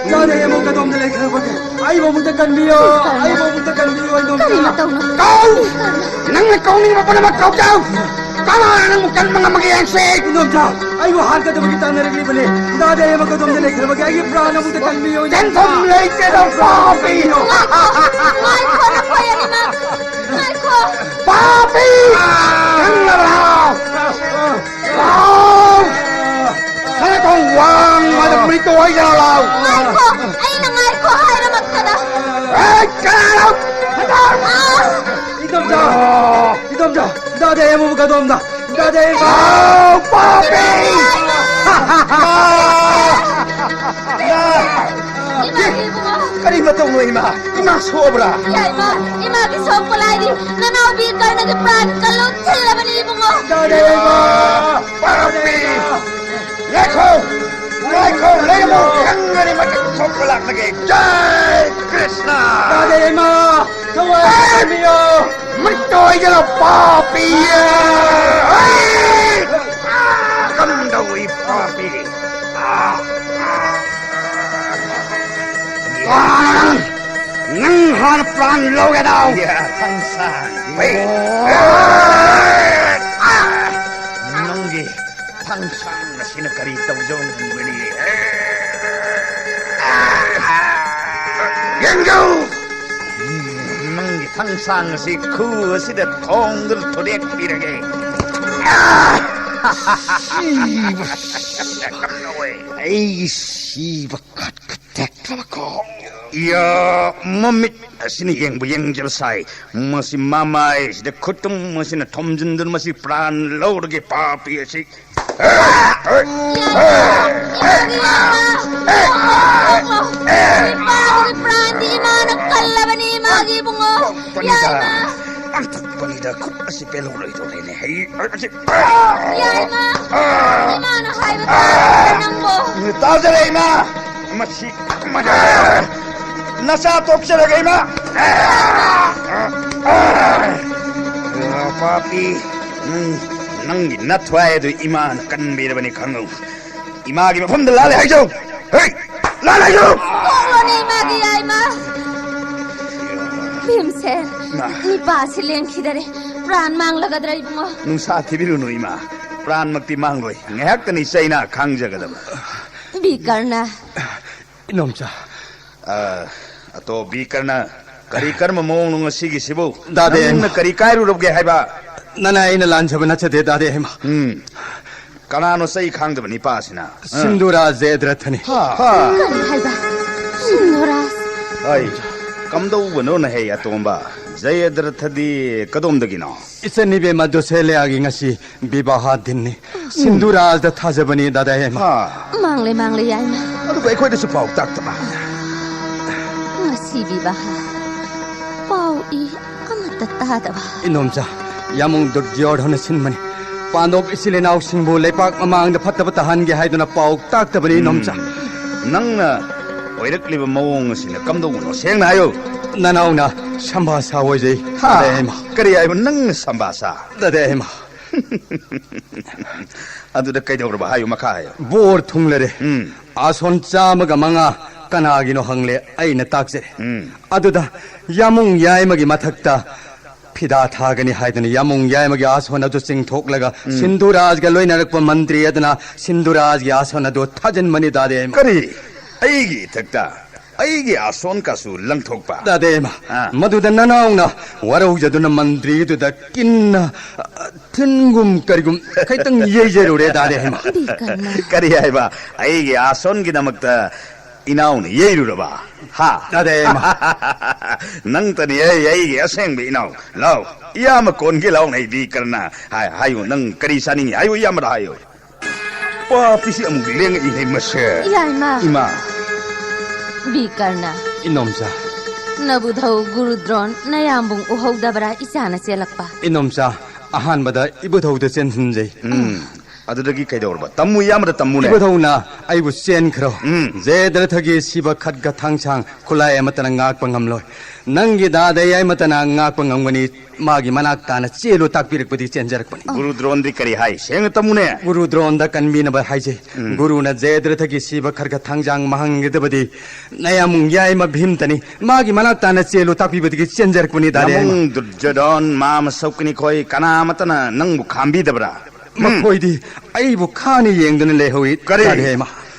ꯏꯆꯥꯗꯤ ꯑꯩ ꯑꯃꯨꯛ ꯀꯗꯣꯝꯗ ꯂꯩꯈ꯭ꯔꯕꯒꯦ? ꯑꯩꯕꯨ ꯑꯃꯨꯛꯇ ꯀꯟꯕꯤꯌꯣ! ꯑꯩꯕꯨ ꯑꯃꯨꯛꯇ ꯀꯟꯕꯤꯌꯣ, ꯏꯗꯣꯝꯆꯥ! ꯀꯔꯤ ꯃꯇꯧꯅꯣ? ꯀꯧ! ꯅꯪꯅ ꯀꯧꯅꯤꯡꯕ ꯄꯨꯝꯅꯃꯛ ꯀꯧꯖꯧ! ꯀꯅꯥꯅ ꯅꯪꯕꯨ ꯀꯟꯕ ꯉꯝꯃꯒꯦ ꯌꯦꯡꯁꯤ! ꯏꯗꯣꯝꯆꯥ! ꯑꯩꯕꯨ ꯍꯥꯠꯀꯗꯕꯒꯤ ꯇꯥꯟꯅꯔꯛꯂꯤꯕꯅꯦ! ꯏꯆꯥꯗꯤ ꯑꯩ ꯑꯃꯨꯛ ꯀꯗꯣꯝꯗ ꯂꯩꯈ꯭ꯔꯕꯒꯦ? ꯑꯩꯒꯤ ꯄ꯭ꯔꯥꯟ ꯑꯃꯨꯛꯇ ꯀꯟꯕꯤꯌꯣ, ꯏꯗꯣꯝꯆꯥ! ꯁꯦꯟꯐꯝ ꯂꯩꯇꯦꯗ, ꯄꯥꯄꯤ! ꯉꯥꯏꯈꯣ! ꯉꯥꯏꯈꯣ, ꯅꯈꯣꯏ ꯑꯅꯤꯃꯛ! ꯉꯥꯏꯈꯣ! ꯄꯥꯄꯤ! ꯈꯪꯂꯕ꯭ꯔꯥ? ꯂꯥꯎ! ꯅꯅꯥꯀꯣꯡ ꯋꯥꯡꯃꯗ ꯃꯨꯔꯤꯠꯇꯣ ꯑꯣꯏꯒꯦꯔꯥ, ꯂꯥꯎ! ꯉꯥꯏꯈꯣ! ꯑꯩꯅ ꯉꯥꯏꯈꯣ ꯍꯥꯏꯔꯃꯛꯇꯗ! ꯑꯦ, ꯀꯅꯥꯅꯣ? ꯑꯥ! ꯏꯗꯣꯝꯆꯥ! ꯏꯗꯣꯝꯆꯥ! ꯏꯆꯥꯗꯤ ꯑꯩ ꯑꯃꯨꯛ ꯀꯗꯣꯝꯗ! ꯏꯆꯥꯗꯤ ꯑꯩ ꯑꯃꯨꯛ ꯂꯥꯎ, ꯄꯥꯄꯤ! ꯏꯃꯥ! ꯀꯔꯤ ꯃꯇꯧꯅꯣ, ꯏꯃꯥ? ꯏꯃꯥ ꯁꯣꯛꯑꯕ꯭ꯔꯥ? ꯌꯥ, ꯏꯃꯥ! ꯏꯃꯥꯒꯤ ꯁꯣꯛꯄ ꯂꯥꯏꯔꯤ! ꯅꯅꯥꯎꯕꯤ ꯀꯔꯅꯒꯤ ꯄ꯭ꯔꯥꯟ ꯀꯜꯂꯨ ꯊꯤꯜꯂꯕꯅꯤ, ꯏꯕꯨꯡꯉꯣ! ꯏꯆꯥꯗꯤ ꯑꯩ ꯑꯃꯨꯛ! ꯄꯥꯄꯤ! ꯉꯥꯏꯈꯣ! ꯉꯥꯏꯈꯣ! ꯂꯩꯔꯝꯃꯨ! ꯈꯪꯒꯅꯤ ꯃꯇꯝ ꯊꯣꯛꯄ ꯂꯥꯛꯂꯒꯦ! ꯖꯥꯏ ꯀ꯭ꯔꯤꯁꯅ! ꯏꯆꯥꯗꯤ ꯑꯩ ꯑꯃꯨꯛ! ꯊꯋꯥꯏ ꯀꯟꯕꯤꯌꯣ! ꯃꯤꯠꯇꯣ ꯑꯣꯏꯒꯦꯔꯥ, ꯄꯥꯄꯤ! ꯑꯩ! ꯀꯝꯗꯧꯏ, ꯄꯥꯄꯤ? ꯅꯪ ꯍꯥꯟꯅ ꯄ꯭ꯔꯥꯟ ꯂꯧꯒꯦ ꯇꯧ꯫ ꯌꯥ, ꯊꯥꯡꯁꯥꯡ꯫ ꯍꯣꯏ꯫ ꯅꯪꯒꯤ ꯊꯥꯡꯁꯥꯡ ꯑꯁꯤꯅ ꯀꯔꯤ ꯇꯧꯖꯧ ꯉꯝꯒꯅꯤ? ꯌꯦꯡꯖꯧ! ꯅꯪꯒꯤ ꯊꯥꯡꯁꯥꯡ ꯑꯁꯤ ꯈꯨ ꯑꯁꯤꯗ ꯊꯣꯡꯗꯨꯅ ꯊꯨꯗꯦꯛꯄꯤꯔꯒꯦ꯫ ꯁꯤꯕ꯫ ꯑꯩꯒꯤ ꯁꯤꯕ ꯈꯠ ꯈꯠ ꯇꯦꯛ ꯊꯕꯛ ꯈꯣ-, ꯏꯌꯥ, ꯃꯃꯤꯠ ꯑꯁꯤꯅ ꯌꯦꯡꯕ ꯌꯦꯡꯖꯕ ꯁꯥꯏ꯫ ꯃꯁꯤ ꯃꯃꯥꯏꯁꯤꯗ ꯈꯨꯠꯇꯨꯝ ꯑꯁꯤꯅ ꯊꯣꯝꯖꯤꯟꯗꯨꯅ ꯃꯁꯤ ꯄ꯭ꯔꯥꯟ ꯂꯧꯔꯒꯦ, ꯄꯥꯄꯤ ꯑꯁꯤ꯫ ꯏꯃꯥꯒꯤ ꯄ꯭ꯔꯥꯟꯗꯤ ꯏꯃꯥꯅ ꯀꯜꯂꯕꯅꯤ, ꯏꯃꯥꯒꯤ ꯏꯕꯨꯡꯉꯣ꯫ ꯄꯅꯤꯗ, ꯌꯥꯏꯃ꯫ ꯑꯝꯇ ꯄꯅꯤꯗ, ꯈꯨꯠ ꯑꯁꯤ ꯄꯦꯜꯍꯧꯔꯣꯏꯗꯧꯔꯦꯅꯦ꯫ ꯍꯩ, ꯑꯁꯤ꯫ ꯌꯥꯏꯃ꯫ ꯏꯃꯥꯅ ꯍꯥꯏꯕ ꯇꯥꯗ꯭ꯔ ꯅꯪꯕꯣ? ꯇꯥꯖꯔꯦ, ꯏꯃꯥ꯫ ꯃꯁꯤ, ꯃꯁꯤ꯫ ꯅꯆꯥ ꯇꯣꯛꯆꯔꯒꯦ, ꯏꯃꯥ꯫ ꯄꯥꯄꯤ, ꯅꯪ, ꯅꯪꯒꯤ ꯅꯊ꯭ꯋꯥꯏ ꯑꯗꯨ ꯏꯃꯥꯅ ꯀꯟꯕꯤꯔꯕꯅꯤ, ꯈꯪꯉꯨ꯫ ꯏꯃꯥꯒꯤ ꯃꯐꯝꯗ ꯂꯥꯜꯂꯦ ꯍꯥꯏꯖꯧ꯫ ꯍꯦ, ꯂꯥꯜꯂꯦ ꯍꯥꯏꯖꯧ꯫ ꯇꯣꯛꯂꯣꯅꯦ ꯏꯃꯥꯒꯤ ꯌꯥꯏꯃ꯫ ꯚꯤꯝꯁꯦꯟ, ꯃꯥ꯫ ꯅꯤꯄꯥꯁꯤ ꯂꯦꯡꯈꯤꯗꯔꯦ꯫ ꯄ꯭ꯔꯥꯟ ꯃꯥꯡꯂꯒꯗ꯭ꯔꯥ ꯏꯕꯨꯡꯉꯣ? ꯅꯨꯡꯁꯥ ꯊꯤꯕꯤꯔꯨꯅꯨ ꯏꯃꯥ꯫ ꯄ꯭ꯔꯥꯟꯃꯛꯇꯤ ꯃꯥꯡꯂꯣꯏ꯫ ꯉꯥꯏꯍꯥꯛꯇꯅꯤ ꯆꯩꯅꯥ ꯈꯥꯡꯖꯒꯗꯕ꯫ ꯕꯤꯀꯔꯅ꯫ ꯏꯅꯣꯝꯆꯥ꯫ ꯑ, ꯑꯇꯣ ꯕꯤꯀꯔꯅ, ꯀꯔꯤ ꯀꯔꯝꯕ ꯃꯑꯣꯡꯅꯣ ꯉꯁꯤꯒꯤꯁꯤꯕꯨ? ꯗꯥꯗꯦ꯫ ꯅꯪꯅ ꯀꯔꯤ ꯀꯥꯏꯔꯨꯔꯕꯒꯦ ꯍꯥꯏꯕ? ꯅꯅꯥꯏ ꯑꯩꯅ ꯂꯥꯟꯖꯕ ꯅꯠꯆꯗꯦ, ꯗꯥꯗꯦ ꯍꯩꯃ꯫ ꯎꯝ꯫ ꯀꯅꯥꯅꯣ ꯆꯩ ꯈꯥꯡꯗꯕ ꯅꯤꯄꯥꯁꯤꯅ? ꯑ꯫ ꯁꯤꯟꯗꯨꯔꯥ ꯖꯌꯗ꯭ꯔꯊꯅꯤ꯫ ꯍꯥ꯫ ꯍꯥ꯫ ꯀꯔꯤ ꯍꯥꯏꯕ? ꯁꯤꯟꯗꯨꯔꯥ? ꯑꯩ, ꯀꯝꯗꯧꯕꯅꯣꯅ ꯍꯦ ꯑꯇꯣꯝꯕ? ꯖꯌꯗ꯭ꯔꯊꯗꯤ ꯀꯗꯣꯝꯗꯒꯤꯅꯣ? ꯏꯆꯟ ꯏꯕꯦꯝꯃ ꯗꯨꯁꯦꯂꯤꯌꯥꯒꯤ ꯉꯁꯤ ꯕꯤꯕꯥꯍ ꯗꯤꯟꯅꯤ꯫ ꯁꯤꯟꯗꯨꯔꯥꯖꯗ ꯊꯥꯖꯕꯅꯤ, ꯗꯥꯗꯥ ꯍꯦꯃ꯫ ꯍꯥ꯫ ꯃꯥꯡꯂꯦ, ꯃꯥꯡꯂꯦ, ꯌꯥꯏꯃ꯫ ꯑꯗꯨꯕꯨ ꯑꯩꯈꯣꯏꯗꯁꯨ ꯄꯥꯎ ꯇꯥꯛꯇꯕ꯫ ꯉꯁꯤ ꯕꯤꯕꯥꯍ꯫ ꯄꯥꯎ ꯏ ꯑꯃꯠꯇ ꯇꯥꯗꯕ꯫ ꯏꯅꯣꯝꯆꯥ, ꯌꯥꯃꯨꯡ ꯗꯨꯔꯖꯌꯣꯙꯅ ꯁꯤꯟꯕꯅꯤ꯫ ꯄꯥꯟꯗꯣꯞ ꯏꯆꯤꯜ ꯏꯅꯥꯎꯁꯤꯡꯕꯨ ꯂꯩꯄꯥꯛ ꯃꯃꯥꯡꯗ ꯐꯠꯇꯕ ꯇꯥꯍꯟꯒꯦ ꯍꯥꯏꯗꯨꯅ ꯄꯥꯎ ꯇꯥꯛꯇꯕꯅꯤ, ꯏꯅꯣꯝꯆꯥ꯫ ꯎꯝ, ꯅꯪꯅ ꯑꯣꯏꯔꯛꯂꯤꯕ ꯃꯑꯣꯡ ꯑꯁꯤꯅ ꯀꯝꯗꯧꯕꯅꯣ? ꯁꯦꯡꯅ ꯍꯥꯏꯌꯨ꯫ ꯅꯅꯥꯎꯅ ꯁꯝꯚꯥꯁꯥ ꯑꯣꯏꯖꯩ, ꯍꯥ, ꯗꯥꯗꯥ ꯍꯦꯃ꯫ ꯀꯔꯤ ꯍꯥꯏꯕ ꯅꯪꯅ ꯁꯝꯚꯥꯁꯥ? ꯗꯥꯗꯥ ꯍꯦꯃ꯫ ꯑꯗꯨꯗ ꯀꯩꯗꯧꯔꯕ? ꯍꯥꯏꯌꯨ, ꯃꯈꯥ ꯍꯥꯏꯌꯨ꯫ ꯕꯣꯔ ꯊꯨꯡꯂꯔꯦ꯫ ꯎꯝ꯫ ꯑꯥꯁꯣꯟ ꯆꯥꯝꯃꯒ ꯃꯉꯥ ꯀꯅꯥꯒꯤꯅꯣ ꯍꯪꯂꯦ, ꯑꯩꯅ ꯇꯥꯛꯆꯔꯦ꯫ ꯎꯝ꯫ ꯑꯗꯨꯗ ꯌꯥꯃꯨꯡ ꯌꯥꯏꯃꯒꯤ ꯃꯊꯛꯇ ꯐꯤꯗꯥ ꯊꯥꯒꯅꯤ ꯍꯥꯏꯗꯨꯅ ꯌꯥꯃꯨꯡ ꯌꯥꯏꯃꯒꯤ ꯑꯥꯁꯣꯟ ꯑꯗꯨ ꯆꯤꯡꯊꯣꯛꯂꯒ ꯎꯝ꯫ ꯁꯤꯟꯙꯨꯔꯥꯖꯒ ꯂꯣꯏꯅꯔꯛꯄ ꯃꯟꯇ꯭ꯔꯤ ꯑꯗꯨꯅ ꯁꯤꯟꯙꯨꯔꯥꯖꯒꯤ ꯑꯥꯁꯣꯟ ꯑꯗꯨ ꯊꯥꯖꯤꯟꯕꯅꯤ, ꯗꯥꯗꯥ ꯍꯦꯃ꯫ ꯀꯔꯤ? ꯑꯩꯒꯤ ꯏꯊꯛꯇ? ꯑꯩꯒꯤ ꯑꯥꯁꯣꯟ ꯀꯥꯁꯨ ꯂꯪꯊꯣꯛꯄ? ꯗꯥꯗꯥ ꯍꯦꯃ, ꯑꯥ꯫ ꯃꯗꯨꯗ ꯅꯅꯥꯎꯅ ꯋꯥꯔꯧꯖꯗꯨꯅ ꯃꯟꯇ꯭ꯔꯤꯗꯨꯗ ꯀꯤꯟꯅ, ꯑ, ꯊꯤꯟꯒꯨꯝ ꯀꯔꯤꯒꯨꯝ ꯈꯤꯇꯪ ꯌꯩꯖꯔꯨꯔꯦ, ꯗꯥꯗꯥ ꯍꯦꯃ꯫ ꯕꯤꯀꯔꯅ꯫ ꯀꯔꯤ ꯍꯥꯏꯕ? ꯑꯩꯒꯤ ꯑꯥꯁꯣꯟꯒꯤꯗꯃꯛꯇ ꯏꯅꯥꯎꯅ ꯌꯩꯔꯨꯔꯕ? ꯍꯥ? ꯅꯠꯇꯦ, ꯏꯃꯥ꯫ ꯅꯪꯇꯅꯤ ꯑꯩ, ꯑꯩꯒꯤ ꯑꯁꯦꯡꯕ ꯏꯅꯥꯎ꯫ ꯂꯥꯎ, ꯏꯌꯥꯝꯕ ꯀꯣꯟꯒꯦ ꯂꯥꯎꯅꯦ, ꯕꯤꯀꯔꯅ꯫ ꯍꯥꯏ, ꯍꯥꯏꯌꯨ, ꯅꯪ ꯀꯔꯤ ꯆꯥꯅꯤꯡꯉꯤ? ꯍꯥꯏꯌꯨ, ꯏꯌꯥꯝꯕꯗ ꯍꯥꯏꯌꯨ꯫ ꯄꯥꯄꯤꯁꯤ ꯑꯃꯨꯛ ꯂꯦꯡꯉꯛꯏꯅꯦ ꯃꯁꯦ꯫ ꯏꯌꯥ, ꯏꯃꯥ꯫ ꯏꯃꯥ꯫ ꯕꯤꯀꯔꯅ꯫ ꯏꯅꯣꯝꯆꯥ꯫ ꯅꯕꯨꯙꯧ ꯒꯨꯔꯨꯗ꯭ꯔꯣꯟ ꯅꯌꯥꯝꯕꯨꯡ ꯎꯍꯧꯗꯕ꯭ꯔꯥ ꯏꯆꯥꯅ ꯆꯦꯜꯂꯛꯄ? ꯏꯅꯣꯝꯆꯥ, ꯑꯍꯥꯟꯕꯗ ꯏꯕꯨꯙꯧꯗ ꯆꯦꯟꯁꯤꯟꯖꯩ꯫ ꯎꯝ꯫ ꯑꯗꯨꯗꯒꯤ ꯀꯩꯗꯧꯔꯕ? ꯇꯝꯃꯨ ꯏꯌꯥꯝꯕꯗ ꯇꯝꯃꯨꯅꯦ꯫ ꯏꯕꯨꯙꯧꯅ ꯑꯩꯕꯨ ꯆꯦꯟꯈ꯭ꯔꯣ꯫ ꯎꯝ꯫ ꯖꯌꯗ꯭ꯔꯊꯒꯤ ꯁꯤꯕ ꯈꯠꯒ ꯊꯥꯡꯁꯥꯡ ꯈꯨꯠꯂꯥꯏ ꯑꯃꯠꯇꯅ ꯉꯥꯛꯄ ꯉꯝꯂꯣꯏ꯫ ꯅꯪꯒꯤ ꯗꯥꯗꯥ ꯌꯥꯏꯃꯇꯅ ꯉꯥꯛꯄ ꯉꯝꯒꯅꯤ꯫ ꯃꯥꯒꯤ ꯃꯅꯥꯛ ꯇꯥꯅ ꯆꯦꯜꯂꯨ ꯇꯥꯛꯄꯤꯔꯛꯄꯗꯤ ꯆꯦꯟꯖꯔꯛꯄꯅꯤ꯫ ꯒꯨꯔꯨꯗ꯭ꯔꯣꯟꯗꯤ ꯀꯔꯤ ꯍꯥꯏ? ꯁꯦꯡꯅ ꯇꯝꯃꯨꯅꯦ꯫ ꯒꯨꯔꯨꯗ꯭ꯔꯣꯟꯗ ꯀꯟꯕꯤꯅꯕ ꯍꯥꯏꯖꯩ꯫ ꯎꯝ꯫ ꯒꯨꯔꯨꯅ ꯖꯌꯗ꯭ꯔꯊꯒꯤ ꯁꯤꯕ ꯈꯠꯒ ꯊꯥꯡꯁꯥꯡ ꯃꯥꯡꯍꯟꯒꯗꯕꯗꯤ ꯅꯌꯥꯝꯕꯨꯡ ꯌꯥꯏꯃ ꯚꯤꯝꯇꯅꯤ꯫ ꯃꯥꯒꯤ ꯃꯅꯥꯛ ꯇꯥꯅ ꯆꯦꯜꯂꯨ ꯇꯥꯛꯄꯤꯕꯗꯒꯤ ꯆꯦꯟꯖꯔꯛꯄꯅꯤ, ꯗꯥꯗꯥ ꯌꯥꯏꯃ꯫ ꯅꯃꯨꯡ ꯗꯨꯔꯖꯣꯙꯟ, ꯃꯥ ꯃꯁꯧꯀꯅꯤ ꯈꯣꯏ ꯀꯅꯥ ꯑꯃꯠꯇꯅ ꯅꯪꯕꯨ ꯈꯥꯝꯕꯤꯗꯕ꯭ꯔꯥ? ꯎꯝ꯫ ꯃꯈꯣꯏꯗꯤ ꯑꯩꯕꯨ ꯈꯥꯅ ꯌꯦꯡꯗꯨꯅ ꯂꯩꯍꯧꯏ, ꯀꯔꯤ? ꯗꯥꯗꯥ ꯌꯥꯏꯃ꯫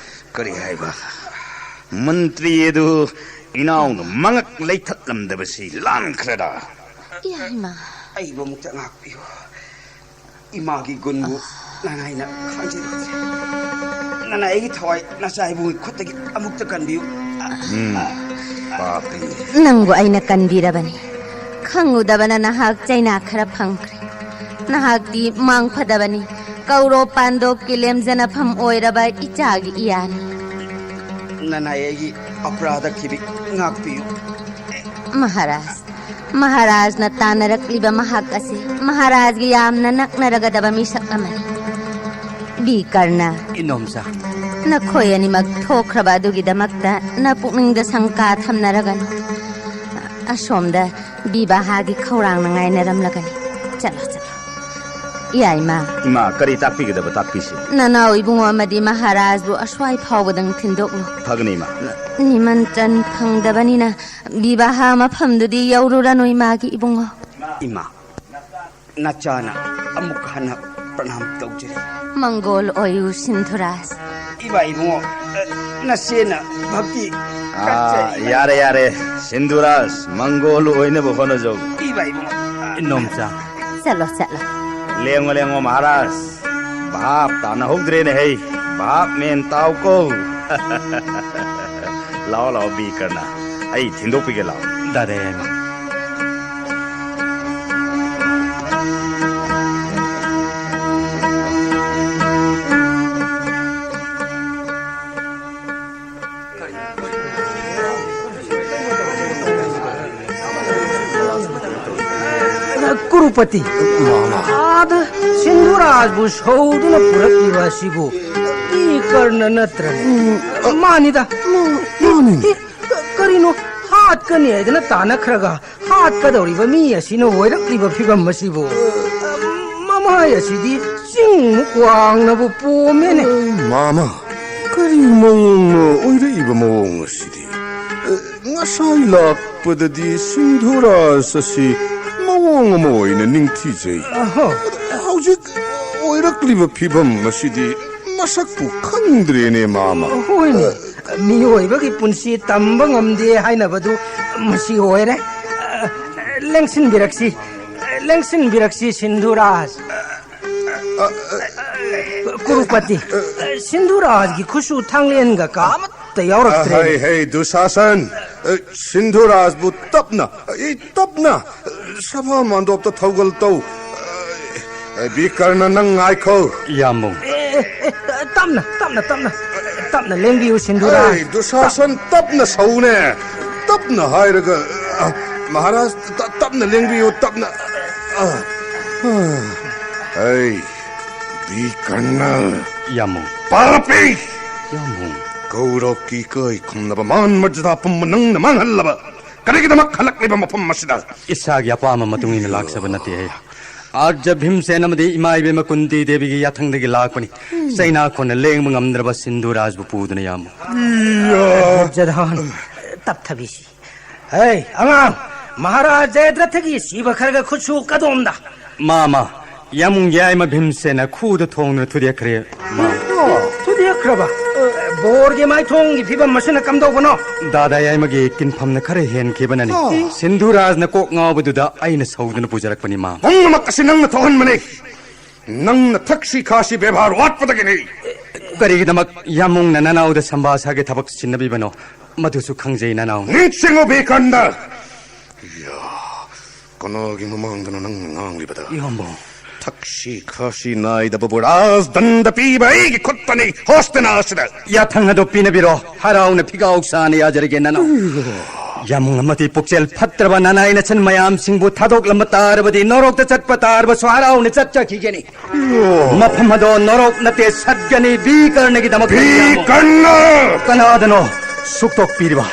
ꯀꯔꯤ ꯍꯥꯏꯕ? ꯃꯟꯇ꯭ꯔꯤ ꯑꯗꯨ ꯏꯅꯥꯎꯅ ꯃꯉꯛ ꯂꯩꯊꯠꯂꯝꯗꯕꯁꯤ ꯂꯥꯟꯈ꯭ꯔꯦꯗ꯫ ꯏꯌꯥ ꯏꯃꯥ꯫ ꯑꯩꯕꯨ ꯑꯃꯨꯛꯇ ꯉꯥꯛꯄꯤꯌꯨ꯫ ꯏꯃꯥꯒꯤ ꯒꯨꯟꯕꯨ ꯅꯅꯥꯏꯅ ꯈꯪꯖꯔꯨꯗ꯭ꯔꯦ꯫ ꯅꯅꯥꯏ ꯑꯩꯒꯤ ꯊꯋꯥꯏ ꯅꯆꯥ ꯏꯕꯨꯡꯒꯤ ꯈꯨꯠꯇꯒꯤ ꯑꯃꯨꯛꯇ ꯀꯟꯕꯤꯌꯨ꯫ ꯎꯝ, ꯄꯥꯄꯤ꯫ ꯅꯪꯕꯨ ꯑꯩꯅ ꯀꯟꯕꯤꯔꯕꯅꯤ꯫ ꯈꯪꯂꯨꯗꯕꯅ ꯅꯍꯥꯛ ꯆꯩꯅꯥ ꯈꯔ ꯐꯪꯈ꯭ꯔꯦ꯫ ꯅꯍꯥꯛꯇꯤ ꯃꯥꯡꯐꯗꯕꯅꯤ꯫ ꯀꯧꯔꯣ ꯄꯥꯟꯗꯣꯞꯀꯤ ꯂꯦꯝꯖꯅꯐꯝ ꯑꯣꯏꯔꯕ ꯏꯆꯥꯒꯤ ꯏꯌꯥꯅꯤ꯫ ꯅꯅꯥꯏ ꯑꯩꯒꯤ ꯑꯄꯔꯥꯙ ꯈꯤꯕꯤ ꯉꯥꯛꯄꯤꯌꯨ꯫ ꯃꯍꯥꯔꯥꯖ, ꯃꯍꯥꯔꯥꯖꯅ ꯇꯥꯟꯅꯔꯛꯂꯤꯕ ꯃꯍꯥꯛ ꯑꯁꯤ ꯃꯍꯥꯔꯥꯖꯒꯤ ꯌꯥꯝꯅ ꯅꯛꯅꯔꯒꯗꯕ ꯃꯤꯁꯛ ꯑꯃꯅꯤ꯫ ꯕꯤꯀꯔꯅ, ꯏꯅꯣꯝꯆꯥ꯫ ꯅꯈꯣꯏ ꯑꯅꯤꯃꯛ ꯊꯣꯛꯈ꯭ꯔꯕ ꯑꯗꯨꯒꯤꯗꯃꯛꯇ ꯅꯄꯨꯛꯅꯤꯡꯗ ꯁꯪꯀꯥ ꯊꯝꯅꯔꯒꯅꯨ꯫ ꯑꯁꯣꯝꯗ ꯕꯤꯕꯥꯍꯥꯒꯤ ꯈꯧꯔꯥꯡꯅ ꯉꯥꯏꯅꯔꯝꯂꯒꯅꯤ꯫ ꯆꯠꯂꯣ, ꯆꯠꯂꯣ꯫ ꯏꯌꯥ ꯏꯃꯥ꯫ ꯏꯃꯥ, ꯀꯔꯤ ꯇꯥꯛꯄꯤꯒꯗꯕ ꯇꯥꯛꯄꯤꯁꯤ꯫ ꯅꯅꯥꯎ ꯏꯕꯨꯡꯉꯣ ꯑꯃꯗꯤ ꯃꯍꯥꯔꯥꯖꯕꯨ ꯑꯁ꯭ꯋꯥꯏ ꯐꯥꯎꯕꯗꯪ ꯊꯤꯟꯗꯣꯛꯂꯨ꯫ ꯐꯒꯅꯤ, ꯏꯃꯥ꯫ ꯅꯤꯃꯟꯇ꯭ꯔꯟ ꯐꯪꯗꯕꯅꯤꯅ ꯕꯤꯕꯥꯍꯥ ꯃꯐꯝꯗꯨꯗꯤ ꯌꯧꯔꯨꯔꯅꯨ, ꯏꯃꯥꯒꯤ ꯏꯕꯨꯡꯉꯣ꯫ ꯏꯃꯥ, ꯅꯆꯥꯅ ꯑꯃꯨꯛ ꯍꯟꯅ ꯄ꯭ꯔꯅꯥꯝ ꯇꯧꯖꯔꯤ꯫ ꯃꯪꯒꯣꯜ ꯑꯣꯏꯌꯨ, ꯁꯤꯟꯙꯨꯔꯥꯖ꯫ ꯏꯃꯥ ꯏꯕꯨꯡꯉꯣ, ꯅꯆꯦꯅ ꯚꯛꯇꯤ ꯑꯥ, ꯀꯠꯆꯔꯤ꯫ ꯌꯥꯔꯦ, ꯌꯥꯔꯦ꯫ ꯁꯤꯟꯙꯨꯔꯥꯖ, ꯃꯪꯒꯣꯜ ꯑꯣꯏꯅꯕ ꯍꯣꯠꯅꯖꯧ꯫ ꯏꯃꯥ ꯏꯕꯨꯡꯉꯣ꯫ ꯏꯅꯣꯝꯆꯥ꯫ ꯆꯠꯂꯣ, ꯆꯠꯂꯣ꯫ ꯂꯦꯡꯉꯣ, ꯂꯦꯡꯉꯣ, ꯃꯍꯥꯔꯥꯖ꯫ ꯚꯥꯞ ꯇꯥꯅꯍꯧꯗ꯭ꯔꯦꯅꯦ ꯍꯩ꯫ ꯚꯥꯞ ꯃꯦꯟ ꯇꯥꯎꯀꯣ꯫ ꯂꯥꯛꯑꯣ, ꯂꯥꯛꯑꯣ, ꯕꯤꯀꯔꯅ꯫ ꯑꯩ ꯊꯤꯟꯗꯣꯛꯄꯤꯒꯦ, ꯂꯥꯛꯑꯣ꯫ ꯗꯥꯗꯥ ꯌꯥꯏꯃ꯫ ꯀꯨꯔꯨꯄꯇꯤ, ꯃꯥꯃ꯫ ꯑꯥꯗ ꯁꯤꯟꯙꯨꯔꯥꯖꯕꯨ ꯁꯧꯗꯨꯅ ꯄꯨꯔꯛꯂꯤꯕ ꯑꯁꯤꯕꯨ ꯕꯤꯀꯔꯅ ꯅꯠꯇ꯭ꯔꯅꯦ? ꯎꯝ, ꯑ, ꯃꯥꯅꯤꯗ꯫ ꯃꯥ-, ꯃꯥꯅꯤꯅꯦ꯫ ꯑꯦ, ꯀ-, ꯀꯔꯤꯅꯣ, ꯍꯥꯠꯀꯅꯤ ꯍꯥꯏꯗꯅ ꯇꯥꯟꯅꯈ꯭ꯔꯒ ꯍꯥꯠꯀꯗꯧꯔꯤꯕ ꯃꯤ ꯑꯁꯤꯅ ꯑꯣꯏꯔꯛꯂꯤꯕ ꯐꯤꯕꯝ ꯑꯁꯤꯕꯨ? ꯃꯃꯥꯏ ꯑꯁꯤꯗꯤ ꯆꯤꯡꯃꯨꯛ ꯋꯥꯡꯅꯕꯨ ꯄꯣꯝꯃꯦꯅꯦ꯫ ꯑꯩ ꯃꯥꯃ, ꯀꯔꯤ ꯃꯑꯣꯡꯅꯣ ꯑꯣꯏꯔꯛꯏꯕ ꯃꯑꯣꯡ ꯑꯁꯤꯗꯤ? ꯑ, ꯉꯁꯥꯏ ꯂꯥꯛꯄꯗꯗꯤ ꯁꯤꯟꯙꯨꯔꯥꯖ ꯑꯁꯤ ꯃꯑꯣꯡ ꯑꯃ ꯑꯣꯏꯅ ꯅꯤꯡꯊꯤꯖꯩ꯫ ꯑꯍꯣ꯫ ꯍꯧꯖꯤꯛ ꯑꯣꯏꯔꯛꯂꯤꯕ ꯐꯤꯕꯝ ꯑꯁꯤꯗꯤ ꯃꯁꯛꯄꯨ ꯈꯪꯗ꯭ꯔꯦꯅꯦ, ꯃꯥꯃ꯫ ꯍꯣꯏꯅꯦ, ꯃꯤꯑꯣꯏꯕꯒꯤ ꯄꯨꯟꯁꯤ ꯇꯝꯕ ꯉꯝꯗꯦ ꯍꯥꯏꯅꯕꯗꯨ ꯃꯁꯤ ꯑꯣꯏꯔꯦ꯫ ꯂꯦꯡꯁꯤꯟꯕꯤꯔꯛꯁꯤ, ꯂꯦꯡꯁꯤꯟꯕꯤꯔꯛꯁꯤ, ꯁꯤꯟꯙꯨꯔꯥꯖ꯫ ꯀꯨꯔꯨꯄꯇꯤ, ꯁꯤꯟꯙꯨꯔꯥꯖꯒꯤ ꯈꯨꯠꯁꯨ ꯊꯥꯡꯂꯦꯟꯒ ꯀꯥ ꯑꯃꯠꯇ ꯌꯥꯎꯔꯛꯇ꯭ꯔꯦ꯫ ꯍꯩ, ꯍꯩ, ꯗꯨꯁꯥꯁꯟ, ꯁꯤꯟꯙꯨꯔꯥꯖꯕꯨ ꯇꯞꯅ, ꯑꯩ ꯇꯞꯅ ꯁꯚꯥ ꯃꯥꯟꯗꯣꯞꯇ ꯊꯧꯒꯜ ꯇꯧ꯫ ꯕꯤꯀꯔꯅ, ꯅꯪ ꯉꯥꯏꯈꯣ꯫ ꯌꯥꯝꯕꯨꯡ꯫ ꯑꯦ, ꯑꯦ, ꯑꯦ, ꯇꯞꯅ, ꯇꯞꯅ, ꯇꯞꯅ, ꯇꯞꯅ ꯂꯦꯡꯕꯤꯌꯨ, ꯁꯤꯟꯙꯨꯔꯥꯖ꯫ ꯑꯩ, ꯗꯨꯁꯥꯁꯟ, ꯇꯞꯅ ꯁꯧꯅꯦ꯫ ꯇꯞꯅ ꯍꯥꯏꯔꯒ, ꯑ, ꯃꯍꯥꯔꯥꯖ, ꯇ-, ꯇꯞꯅ ꯂꯦꯡꯕꯤꯌꯨ, ꯇꯞꯅ꯫ ꯑ, ꯑ, ꯑꯩ, ꯕꯤꯀꯔꯅ꯫ ꯌꯥꯝꯕꯨꯡ꯫ ꯄꯥꯄꯤ! ꯌꯥꯝꯕꯨꯡ꯫ ꯀꯧꯔꯕꯀꯤ ꯏꯀꯥꯏ ꯈꯨꯝꯅꯕ ꯃꯥꯟ ꯃꯔꯖꯗꯥ ꯄꯨꯝꯕ ꯅꯪꯅ ꯃꯥꯡꯍꯜꯂꯕ ꯀꯔꯤꯒꯤꯗꯃꯛ ꯍꯜꯂꯛꯂꯤꯕ ꯃꯐꯝ ꯑꯁꯤꯗ? ꯏꯁꯥꯒꯤ ꯑꯄꯥꯝꯕ ꯃꯇꯨꯡ ꯏꯟꯅ ꯂꯥꯛꯆꯕ ꯅꯠꯇꯦ ꯑꯩ꯫ ꯑꯥꯔꯖ ꯚꯤꯝꯁꯦꯟ ꯑꯃꯗꯤ ꯏꯃꯥ ꯏꯕꯦꯝꯃ ꯀꯨꯟꯇꯤ ꯗꯦꯕꯤꯒꯤ ꯌꯥꯊꯪꯗꯒꯤ ꯂꯥꯛꯄꯅꯤ꯫ ꯆꯩꯅꯥ ꯈꯣꯟꯅ ꯂꯦꯡꯕ ꯉꯝꯗ꯭ꯔꯕ ꯁꯤꯟꯙꯨꯔꯥꯖꯕꯨ ꯄꯨꯗꯨꯅ, ꯌꯥꯝꯕꯨꯡ꯫ ꯏꯌꯥ! ꯗꯨꯔꯖꯙꯟ, ꯇꯞꯊꯕꯤꯁꯤ꯫ ꯍꯩ, ꯑꯉꯥꯡ! ꯃꯍꯥꯔꯥꯖ ꯖꯌꯗ꯭ꯔꯊꯒꯤ ꯁꯤꯕ ꯈꯔꯒ ꯈꯨꯠꯁꯨ ꯀꯗꯣꯝꯗ? ꯃꯥꯃ, ꯌꯥꯝꯕꯨꯡ ꯌꯥꯏꯃ ꯚꯤꯝꯁꯦꯟꯅ ꯈꯨꯗ ꯊꯣꯡꯗꯨꯅ ꯊꯨꯗꯦꯛꯈ꯭ꯔꯦ, ꯃꯥꯃ꯫ ꯑꯣ, ꯊꯨꯗꯦꯛꯈ꯭ꯔꯕ? ꯕꯣꯔꯒꯤ ꯃꯥꯏꯊꯣꯡꯒꯤ ꯐꯤꯕꯝ ꯑꯁꯤꯅ ꯀꯝꯗꯧꯕꯅꯣ? ꯗꯥꯗꯥ ꯌꯥꯏꯃꯒꯤ ꯀꯤꯟꯐꯝꯅ ꯈꯔ ꯍꯦꯟꯈꯤꯕꯅꯅꯤ꯫ ꯑꯣ꯫ ꯁꯤꯟꯙꯨꯔꯥꯖꯅ ꯀꯣꯛ ꯉꯥꯎꯕꯗꯨꯗ ꯑꯩꯅ ꯁꯧꯗꯨꯅ ꯄꯨꯖꯔꯛꯄꯅꯤ, ꯃꯥꯃ꯫ ꯄꯨꯝꯅꯃꯛ ꯑꯁꯤ ꯅꯪꯅ ꯊꯣꯛꯍꯟꯕꯅꯤ꯫ ꯅꯪꯅ ꯊꯛꯁꯤ ꯈꯥꯁꯤ ꯕꯦꯕꯥꯔ ꯋꯥꯠꯄꯗꯒꯤꯅꯤ꯫ ꯀꯔꯤꯒꯤꯗꯃꯛ ꯌꯥꯝꯕꯨꯡꯅ ꯅꯅꯥꯎꯗ ꯁꯝꯕꯥꯁꯥꯒꯤ ꯊꯕꯛ ꯁꯤꯟꯅꯕꯤꯕꯅꯣ? ꯃꯗꯨꯁꯨ ꯈꯪꯖꯩ, ꯅꯅꯥꯎ꯫ ꯅꯤꯡꯁꯤꯡꯉꯨ, ꯕꯤꯀꯔꯅ! ꯌꯥ, ꯀꯅꯥꯒꯤ ꯃꯃꯥꯡꯗꯅꯣ ꯅꯪꯅ ꯉꯥꯡꯂꯤꯕꯗ? ꯏꯌꯥꯝꯕ꯫ ꯊꯛꯁꯤ ꯈꯥꯁꯤ ꯅꯥꯏꯗꯕꯕꯨ ꯔꯥꯖꯗꯟꯗ ꯄꯤꯕ ꯑꯩꯒꯤ ꯈꯨꯠꯇꯅꯤ, ꯍꯣꯁꯇꯤꯅꯥ ꯑꯁꯤꯗ꯫ ꯌꯥꯊꯪ ꯑꯗꯣ ꯄꯤꯅꯕꯤꯔꯣ, ꯍꯔꯥꯎꯅ ꯐꯤꯒꯥꯎ ꯁꯥꯅ ꯌꯥꯖꯔꯒꯦ, ꯅꯅꯥꯎ꯫ ꯌꯥꯝꯕꯨꯡ ꯑꯃꯗꯤ ꯄꯨꯛꯆꯦꯜ ꯐꯠꯇ꯭ꯔꯕ ꯅꯅꯥꯏ ꯅꯆꯟ ꯃꯌꯥꯝꯁꯤꯡꯕꯨ ꯊꯥꯗꯣꯛꯂꯝꯕ ꯇꯥꯔꯕꯗꯤ ꯅꯣꯔꯣꯛꯇ ꯆꯠꯄ ꯇꯥꯔꯕꯁꯨ ꯍꯔꯥꯎꯅ ꯆꯠꯆꯈꯤꯒꯅꯤ꯫ ꯃꯐꯝ ꯑꯗꯣ ꯅꯣꯔꯣꯛ ꯅꯠꯇꯦ, ꯁꯠꯒꯅꯤ, ꯕꯤꯀꯔꯅꯒꯤꯗꯃꯛ꯫ ꯕꯤꯀꯔꯅ! ꯀꯅꯥꯗꯅꯣ ꯁꯨꯛꯇꯣꯛꯄꯤꯔꯤꯕ?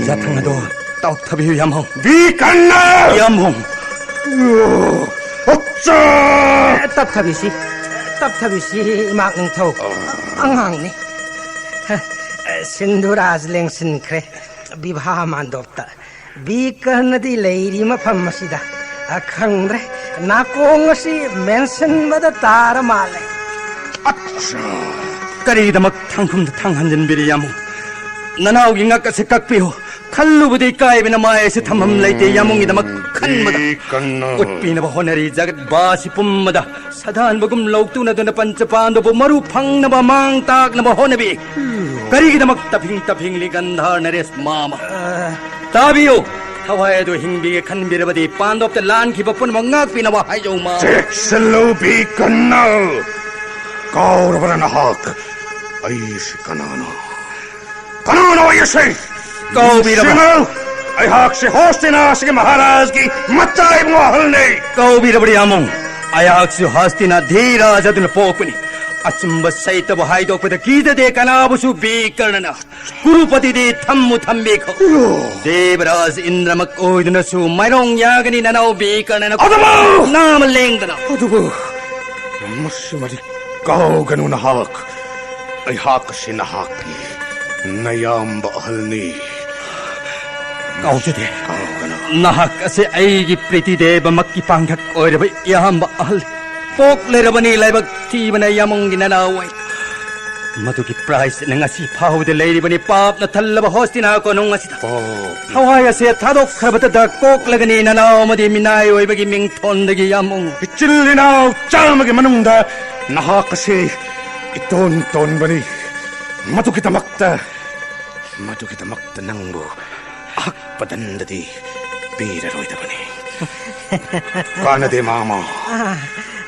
ꯌꯥꯊꯪ ꯑꯗꯣ ꯇꯧꯊꯕꯤꯌꯨ, ꯌꯥꯝꯕꯨꯡ꯫ ꯕꯤꯀꯔꯅ! ꯌꯥꯝꯕꯨꯡ꯫ ꯑꯠꯆꯥ! ꯑꯦ, ꯇꯞꯊꯕꯤꯁꯤ, ꯇꯞꯊꯕꯤꯁꯤ, ꯏꯃꯥꯛ ꯅꯤꯡꯊꯧ꯫ ꯑꯉꯥꯡꯅꯤ꯫ ꯁꯤꯟꯙꯨꯔꯥꯖ ꯂꯦꯡꯁꯤꯟꯈ꯭ꯔꯦ ꯕꯤꯚꯥ ꯃꯥꯟꯗꯣꯞꯇ꯫ ꯕꯤꯀꯔꯅꯗꯤ ꯂꯩꯔꯤ ꯃꯐꯝ ꯑꯁꯤꯗ꯫ ꯑ, ꯈꯪꯗ꯭ꯔꯦ, ꯅꯥꯀꯣꯡ ꯑꯁꯤ ꯃꯦꯟꯁꯤꯟꯕꯗ ꯇꯥꯔ ꯃꯥꯜꯂꯦ꯫ ꯑꯠꯆꯥ! ꯀꯔꯤꯒꯤꯗꯃꯛ ꯊꯥꯡꯈꯨꯝꯗ ꯊꯥꯡ ꯍꯟꯖꯤꯟꯕꯤꯔꯤ, ꯌꯥꯝꯕꯨꯡ? ꯅꯅꯥꯎꯒꯤ ꯉꯛ ꯑꯁꯤ ꯀꯛꯄꯤꯌꯨ꯫ ꯈꯜꯂꯨꯕꯗ ꯏꯀꯥꯏꯕꯅ ꯃꯥꯏ ꯑꯁꯤ ꯊꯝꯐꯝ ꯂꯩꯇꯦ, ꯌꯥꯝꯕꯨꯡꯒꯤꯗꯃꯛ ꯈꯟꯕꯗ꯫ ꯕꯤꯀꯔꯅ! ꯎꯠꯄꯤꯅꯕ ꯍꯣꯠꯅꯔꯤ ꯖꯒꯠ ꯕꯥꯁꯤ ꯄꯨꯝꯕꯗ꯫ ꯁꯥꯗꯥꯟꯕꯒꯨꯝ ꯂꯧꯇꯨꯅꯗꯨꯅ ꯄꯟꯆ ꯄꯥꯟꯗꯕꯕꯨ ꯃꯔꯨ ꯐꯪꯅꯕ ꯃꯥꯡ ꯇꯥꯛꯅꯕ ꯍꯣꯠꯅꯕꯤ꯫ ꯀꯔꯤꯒꯤꯗꯃꯛ ꯇꯞꯐꯤꯡ ꯇꯞꯐꯤꯡꯂꯤ ꯒꯟꯙꯥꯔ ꯅꯔꯦꯁ ꯃꯥꯃ? ꯑ꯫ ꯇꯥꯕꯤꯌꯨ, ꯊꯋꯥꯏ ꯑꯗꯨ ꯍꯤꯡꯕꯤꯒꯦ ꯈꯟꯕꯤꯔꯕꯗꯤ ꯄꯥꯟꯗꯣꯞꯇ ꯂꯥꯟꯈꯤꯕ ꯄꯨꯝꯅꯃꯛ ꯉꯥꯛꯄꯤꯅꯕ ꯍꯥꯏꯖꯧ ꯃꯥꯃ꯫ ꯆꯦꯛꯁꯤꯜꯂꯨ, ꯕꯤꯀꯔꯅ! ꯀꯥꯎꯔꯕ꯭ꯔꯥ ꯅꯍꯥꯛ ꯑꯩꯁꯤ ꯀꯅꯥꯅꯣ? ꯀꯅꯥꯅꯣ ꯑꯩꯁꯦ? ꯀꯥꯎꯕꯤꯔꯕ? ꯅꯤꯡꯁꯤꯡꯉꯨ, ꯑꯩꯍꯥꯛꯁꯦ ꯍꯣꯁꯇꯤꯅꯥꯁꯤꯒꯤ ꯃꯍꯥꯔꯥꯖꯒꯤ ꯃꯆꯥ ꯏꯕꯨꯡ ꯑꯍꯜꯅꯦ꯫ ꯀꯥꯎꯕꯤꯔꯕ꯭ꯔꯥ ꯌꯥꯃꯨꯡ? ꯑꯩꯍꯥꯛꯁꯨ ꯍꯣꯁꯇꯤꯅꯥ ꯙꯤꯔꯥꯖ ꯑꯗꯨꯅ ꯄꯣꯛꯄꯅꯤ꯫ ꯑꯆꯨꯝꯕ ꯁꯩꯇꯕꯨ ꯍꯥꯏꯗꯣꯛꯄꯗ ꯀꯤꯖꯗꯦ ꯀꯅꯥꯕꯨꯁꯨ ꯕꯤꯀꯔꯅꯅ꯫ ꯀꯨꯔꯨꯄꯇꯤꯗꯤ ꯊꯝꯃꯨ ꯊꯝꯕꯤꯈꯣ꯫ ꯗꯦꯕꯔꯥꯖ ꯏꯟꯗ꯭ꯔꯃꯛ ꯑꯣꯏꯗꯨꯅꯁꯨ ꯃꯥꯏꯔꯣꯡ ꯌꯥꯒꯅꯤ ꯅꯅꯥꯎ ꯕꯤꯀꯔꯅꯅ꯫ ꯑꯗꯨꯕꯨ! ꯅꯥꯃ ꯂꯦꯡꯗꯅ꯫ ꯑꯗꯨꯕꯨ ꯃꯁꯤꯃꯗꯤ ꯀꯥꯎꯒꯅꯨ ꯅꯍꯥꯛ꯫ ꯑꯩꯍꯥꯛ ꯑꯁꯤ ꯅꯍꯥꯛꯀꯤ ꯅꯌꯥꯝꯕ ꯑꯍꯜꯅꯤ꯫ ꯀꯥꯎꯖꯗꯦ꯫ ꯀꯥꯎꯒꯅꯨ꯫ ꯅꯍꯥꯛ ꯑꯁꯤ ꯑꯩꯒꯤ ꯄ꯭ꯔꯤꯇꯤ ꯗꯦꯕꯃꯛꯀꯤ ꯄꯥꯡꯒꯛ ꯑꯣꯏꯔꯕ ꯏꯌꯥꯝꯕ ꯑꯍꯜ꯫ ꯄꯣꯛꯂꯔꯕꯅꯤ ꯂꯥꯏꯕꯛ ꯊꯤꯕꯅ ꯌꯥꯃꯨꯡꯒꯤ ꯅꯅꯥꯎ ꯑꯣꯏ꯫ ꯃꯗꯨꯒꯤ ꯄ꯭ꯔꯥꯏꯖꯅ ꯉꯁꯤ ꯐꯥꯎꯕꯗ ꯂꯩꯔꯤꯕꯅꯤ ꯄꯥꯞꯅ ꯊꯜꯂꯕ ꯍꯣꯁꯇꯤꯅꯥ ꯀꯣꯅꯨꯡ ꯑꯁꯤꯗ꯫ ꯄꯥꯞ꯫ ꯊꯋꯥꯏ ꯑꯁꯦ ꯊꯥꯗꯣꯛꯈ꯭ꯔꯕꯇꯗ ꯀꯣꯛꯂꯒꯅꯤ ꯅꯅꯥꯎ ꯑꯃꯗꯤ ꯃꯤꯅꯥꯏ ꯑꯣꯏꯕꯒꯤ ꯃꯤꯡꯊꯣꯟꯗꯒꯤ ꯌꯥꯃꯨꯡ꯫ ꯏꯆꯤꯜ ꯏꯅꯥꯎ ꯆꯥꯝꯃꯒꯤ ꯃꯅꯨꯡꯗ ꯅꯍꯥꯛ ꯑꯁꯤ ꯏꯇꯣꯟ ꯇꯣꯟꯕꯅꯤ꯫ ꯃꯗꯨꯒꯤꯗꯃꯛꯇ ꯃꯗꯨꯒꯤꯗꯃꯛꯇ ꯅꯪꯕꯨ ꯑꯍꯛꯄ ꯗꯟꯗꯗꯤ ꯄꯤꯔꯔꯣꯏꯗꯕꯅꯤ꯫ ꯀꯥꯟꯅꯗꯦ, ꯃꯥꯃꯣ꯫ ꯑꯥ,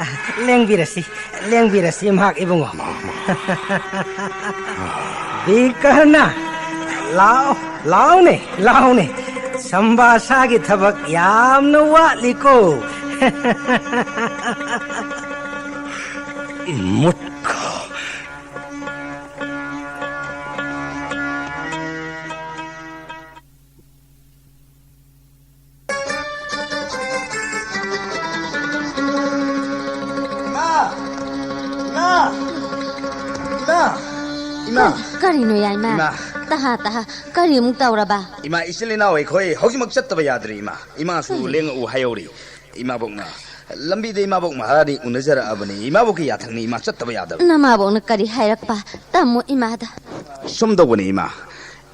ꯑꯥ, ꯂꯦꯡꯕꯤꯔꯁꯤ, ꯂꯦꯡꯕꯤꯔꯁꯤ, ꯃꯍꯥꯛ ꯏꯕꯨꯡꯉꯣ꯫ ꯃꯥꯃꯣ꯫ ꯕꯤꯀꯔꯅ, ꯂꯥꯎ, ꯂꯥꯎꯅꯦ, ꯂꯥꯎꯅꯦ꯫ ꯁꯝꯕꯥꯁꯥꯒꯤ ꯊꯕꯛ ꯌꯥꯝꯅ ꯋꯥꯠꯂꯤꯀꯣ꯫ ꯃꯨꯠꯈꯣ꯫ ꯏꯃꯥ! ꯏꯃꯥ! ꯏꯃꯥ! ꯏꯃꯥ! ꯀꯔꯤꯅꯣ, ꯌꯥꯏꯃ? ꯏꯃꯥ! ꯇꯍꯥ, ꯇꯍꯥ, ꯀꯔꯤꯃꯨꯛ ꯇꯧꯔꯕ? ꯏꯃꯥ, ꯏꯆꯤꯜ ꯏꯅꯥꯎ ꯑꯩꯈꯣꯏ ꯍꯧꯖꯤꯛꯃꯛ ꯆꯠꯇꯕ ꯌꯥꯗ꯭ꯔꯤ, ꯏꯃꯥ꯫ ꯏꯃꯥꯁꯨ ꯀꯔꯤ? ꯂꯦꯡꯉꯛꯎ ꯍꯥꯏꯍꯧꯔꯤ꯫ ꯏꯃꯥꯕꯣꯛꯅ ꯂꯝꯕꯤꯗ ꯏꯃꯥꯕꯣꯛ ꯃꯍꯥꯔꯥꯅꯤ ꯎꯅꯖꯔꯛꯑꯕꯅꯤ꯫ ꯏꯃꯥꯕꯣꯛꯀꯤ ꯌꯥꯊꯪꯅꯤ, ꯏꯃꯥ, ꯆꯠꯇꯕ ꯌꯥꯗꯕ꯫ ꯅꯃꯥꯕꯣꯛꯅ ꯀꯔꯤ ꯍꯥꯏꯔꯛꯄ? ꯇꯝꯃꯨ ꯏꯃꯥꯗ꯫ ꯁꯨꯝ ꯇꯧꯕꯅꯤ, ꯏꯃꯥ꯫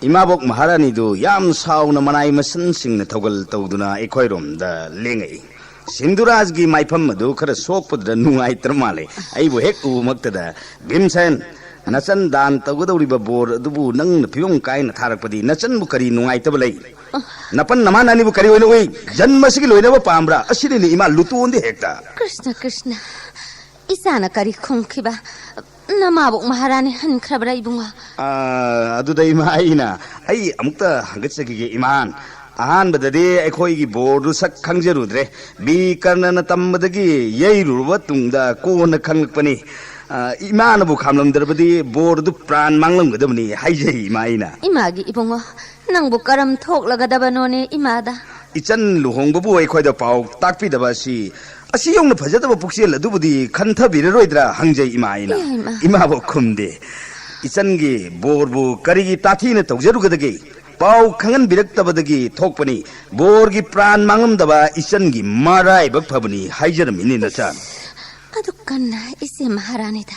ꯏꯃꯥꯕꯣꯛ ꯃꯍꯥꯔꯥꯅꯤꯗꯨ ꯌꯥꯝ ꯁꯥꯎꯅ ꯃꯅꯥꯏ ꯃꯁꯤꯟꯁꯤꯡꯅ ꯊꯧꯒꯜ ꯇꯧꯗꯨꯅ ꯑꯩꯈꯣꯏꯔꯣꯝꯗ ꯂꯦꯡꯉꯛꯏ꯫ ꯁꯤꯟꯙꯨꯔꯥꯖꯒꯤ ꯃꯥꯏꯐꯝ ꯑꯗꯨ ꯈꯔ ꯁꯣꯛꯄꯗꯨꯗ ꯅꯨꯡꯉꯥꯏꯇ꯭ꯔ ꯃꯥꯜꯂꯦ꯫ ꯑꯩꯕꯨ ꯍꯦꯛ ꯎꯕꯃꯛꯇꯗ, "ꯚꯤꯝꯁꯦꯟ, ꯅꯆꯟ ꯗꯥꯟ ꯇꯧꯒꯗꯧꯔꯤꯕ ꯕꯣꯔ ꯑꯗꯨꯕꯨ ꯅꯪꯅ ꯐꯤꯕꯝ ꯀꯥꯏꯅ ꯊꯥꯔꯛꯄꯗꯤ ꯅꯆꯟꯕꯨ ꯀꯔꯤ ꯅꯨꯡꯉꯥꯏꯇꯕ ꯂꯩ? ꯅꯄꯟ ꯅꯃꯥꯟ ꯑꯅꯤꯕꯨ ꯀꯔꯤ ꯑꯣꯏꯅ ꯎꯏ? ꯖꯟꯃꯁꯤꯒꯤ ꯂꯣꯏꯅꯕ ꯄꯥꯝꯕ꯭ꯔꯥ?" ꯑꯁꯤꯅꯤꯅꯦ, ꯏꯃꯥ, ꯂꯨꯇꯣꯟꯗꯤ ꯍꯦꯛꯇ꯫ ꯀ꯭ꯔꯤꯁꯅ, ꯀ꯭ꯔꯤꯁꯅ, ꯏꯆꯥꯅ ꯀꯔꯤ ꯈꯨꯝꯈꯤꯕ? ꯅꯃꯥꯕꯣꯛ ꯃꯍꯥꯔꯥꯅꯤ ꯍꯟꯈ꯭ꯔꯕ꯭ꯔꯥ, ꯏꯕꯨꯡꯉꯣ? ꯑꯥ, ꯑꯗꯨꯗ ꯏꯃꯥ, ꯑꯩꯅ, ꯑꯩ ꯑꯃꯨꯛꯇ ꯍꯪꯒꯠꯆꯈꯤꯒꯦ, ꯏꯃꯥꯟ꯫ ꯑꯍꯥꯟꯕꯗꯗꯤ ꯑꯩꯈꯣꯏꯒꯤ ꯕꯣꯔꯗꯨ ꯁꯛ ꯈꯪꯖꯔꯨꯗ꯭ꯔꯦ꯫ ꯕꯤ ꯀꯔꯅꯅ ꯇꯝꯕꯗꯒꯤ ꯌꯩꯔꯨꯔꯕ ꯇꯨꯡꯗ ꯀꯣꯟꯅ ꯈꯪꯂꯛꯄꯅꯤ꯫ ꯑꯥ, ꯏꯃꯥꯅꯕꯨ ꯈꯥꯝꯂꯝꯗ꯭ꯔꯕꯗꯤ ꯕꯣꯔꯗꯨ ꯄ꯭ꯔꯥꯟ ꯃꯥꯡꯂꯝꯒꯗꯕꯅꯤ ꯍꯥꯏꯖꯩ, ꯏꯃꯥ, ꯑꯩꯅ꯫ ꯏꯃꯥꯒꯤ ꯏꯕꯨꯡꯉꯣ, ꯅꯪꯕꯨ ꯀꯔꯝ ꯊꯣꯛꯂꯒꯗꯕꯅꯣꯅꯦ ꯏꯃꯥꯗ? ꯏꯆꯟ ꯂꯨꯍꯣꯡꯕꯕꯨ ꯑꯩꯈꯣꯏꯗ ꯄꯥꯎ ꯇꯥꯛꯄꯤꯗꯕ ꯑꯁꯤ, ꯑꯁꯤ ꯌꯧꯅ ꯐꯖꯗꯕ ꯄꯨꯛꯆꯦꯜ ꯑꯗꯨꯕꯨꯗꯤ ꯈꯟꯊꯕꯤꯔꯔꯣꯏꯗ꯭ꯔꯥ ꯍꯪꯖꯩ, ꯏꯃꯥ, ꯑꯩꯅ꯫ ꯏꯌꯥ, ꯏꯃꯥ꯫ ꯏꯃꯥꯕꯨ ꯈꯨꯝꯗꯦ꯫ ꯏꯆꯟꯒꯤ ꯕꯣꯔꯕꯨ ꯀꯔꯤꯒꯤ ꯇꯥꯊꯤꯅ ꯇꯧꯖꯔꯨꯒꯗꯒꯦ? ꯄꯥꯎ ꯈꯪꯍꯟꯕꯤꯔꯛꯇꯕꯗꯒꯤ ꯊꯣꯛꯄꯅꯤ꯫ ꯕꯣꯔꯒꯤ ꯄ꯭ꯔꯥꯟ ꯃꯥꯡꯂꯝꯗꯕ ꯏꯆꯟꯒꯤ ꯃꯔꯥꯏꯕꯛ ꯐꯕꯅꯤ ꯍꯥꯏꯖꯔꯝꯃꯤꯅꯤ, ꯅꯆꯥ꯫ ꯑꯗꯨ ꯀꯟꯅ ꯏꯆꯦ ꯃꯍꯥꯔꯥꯅꯤꯗ꯫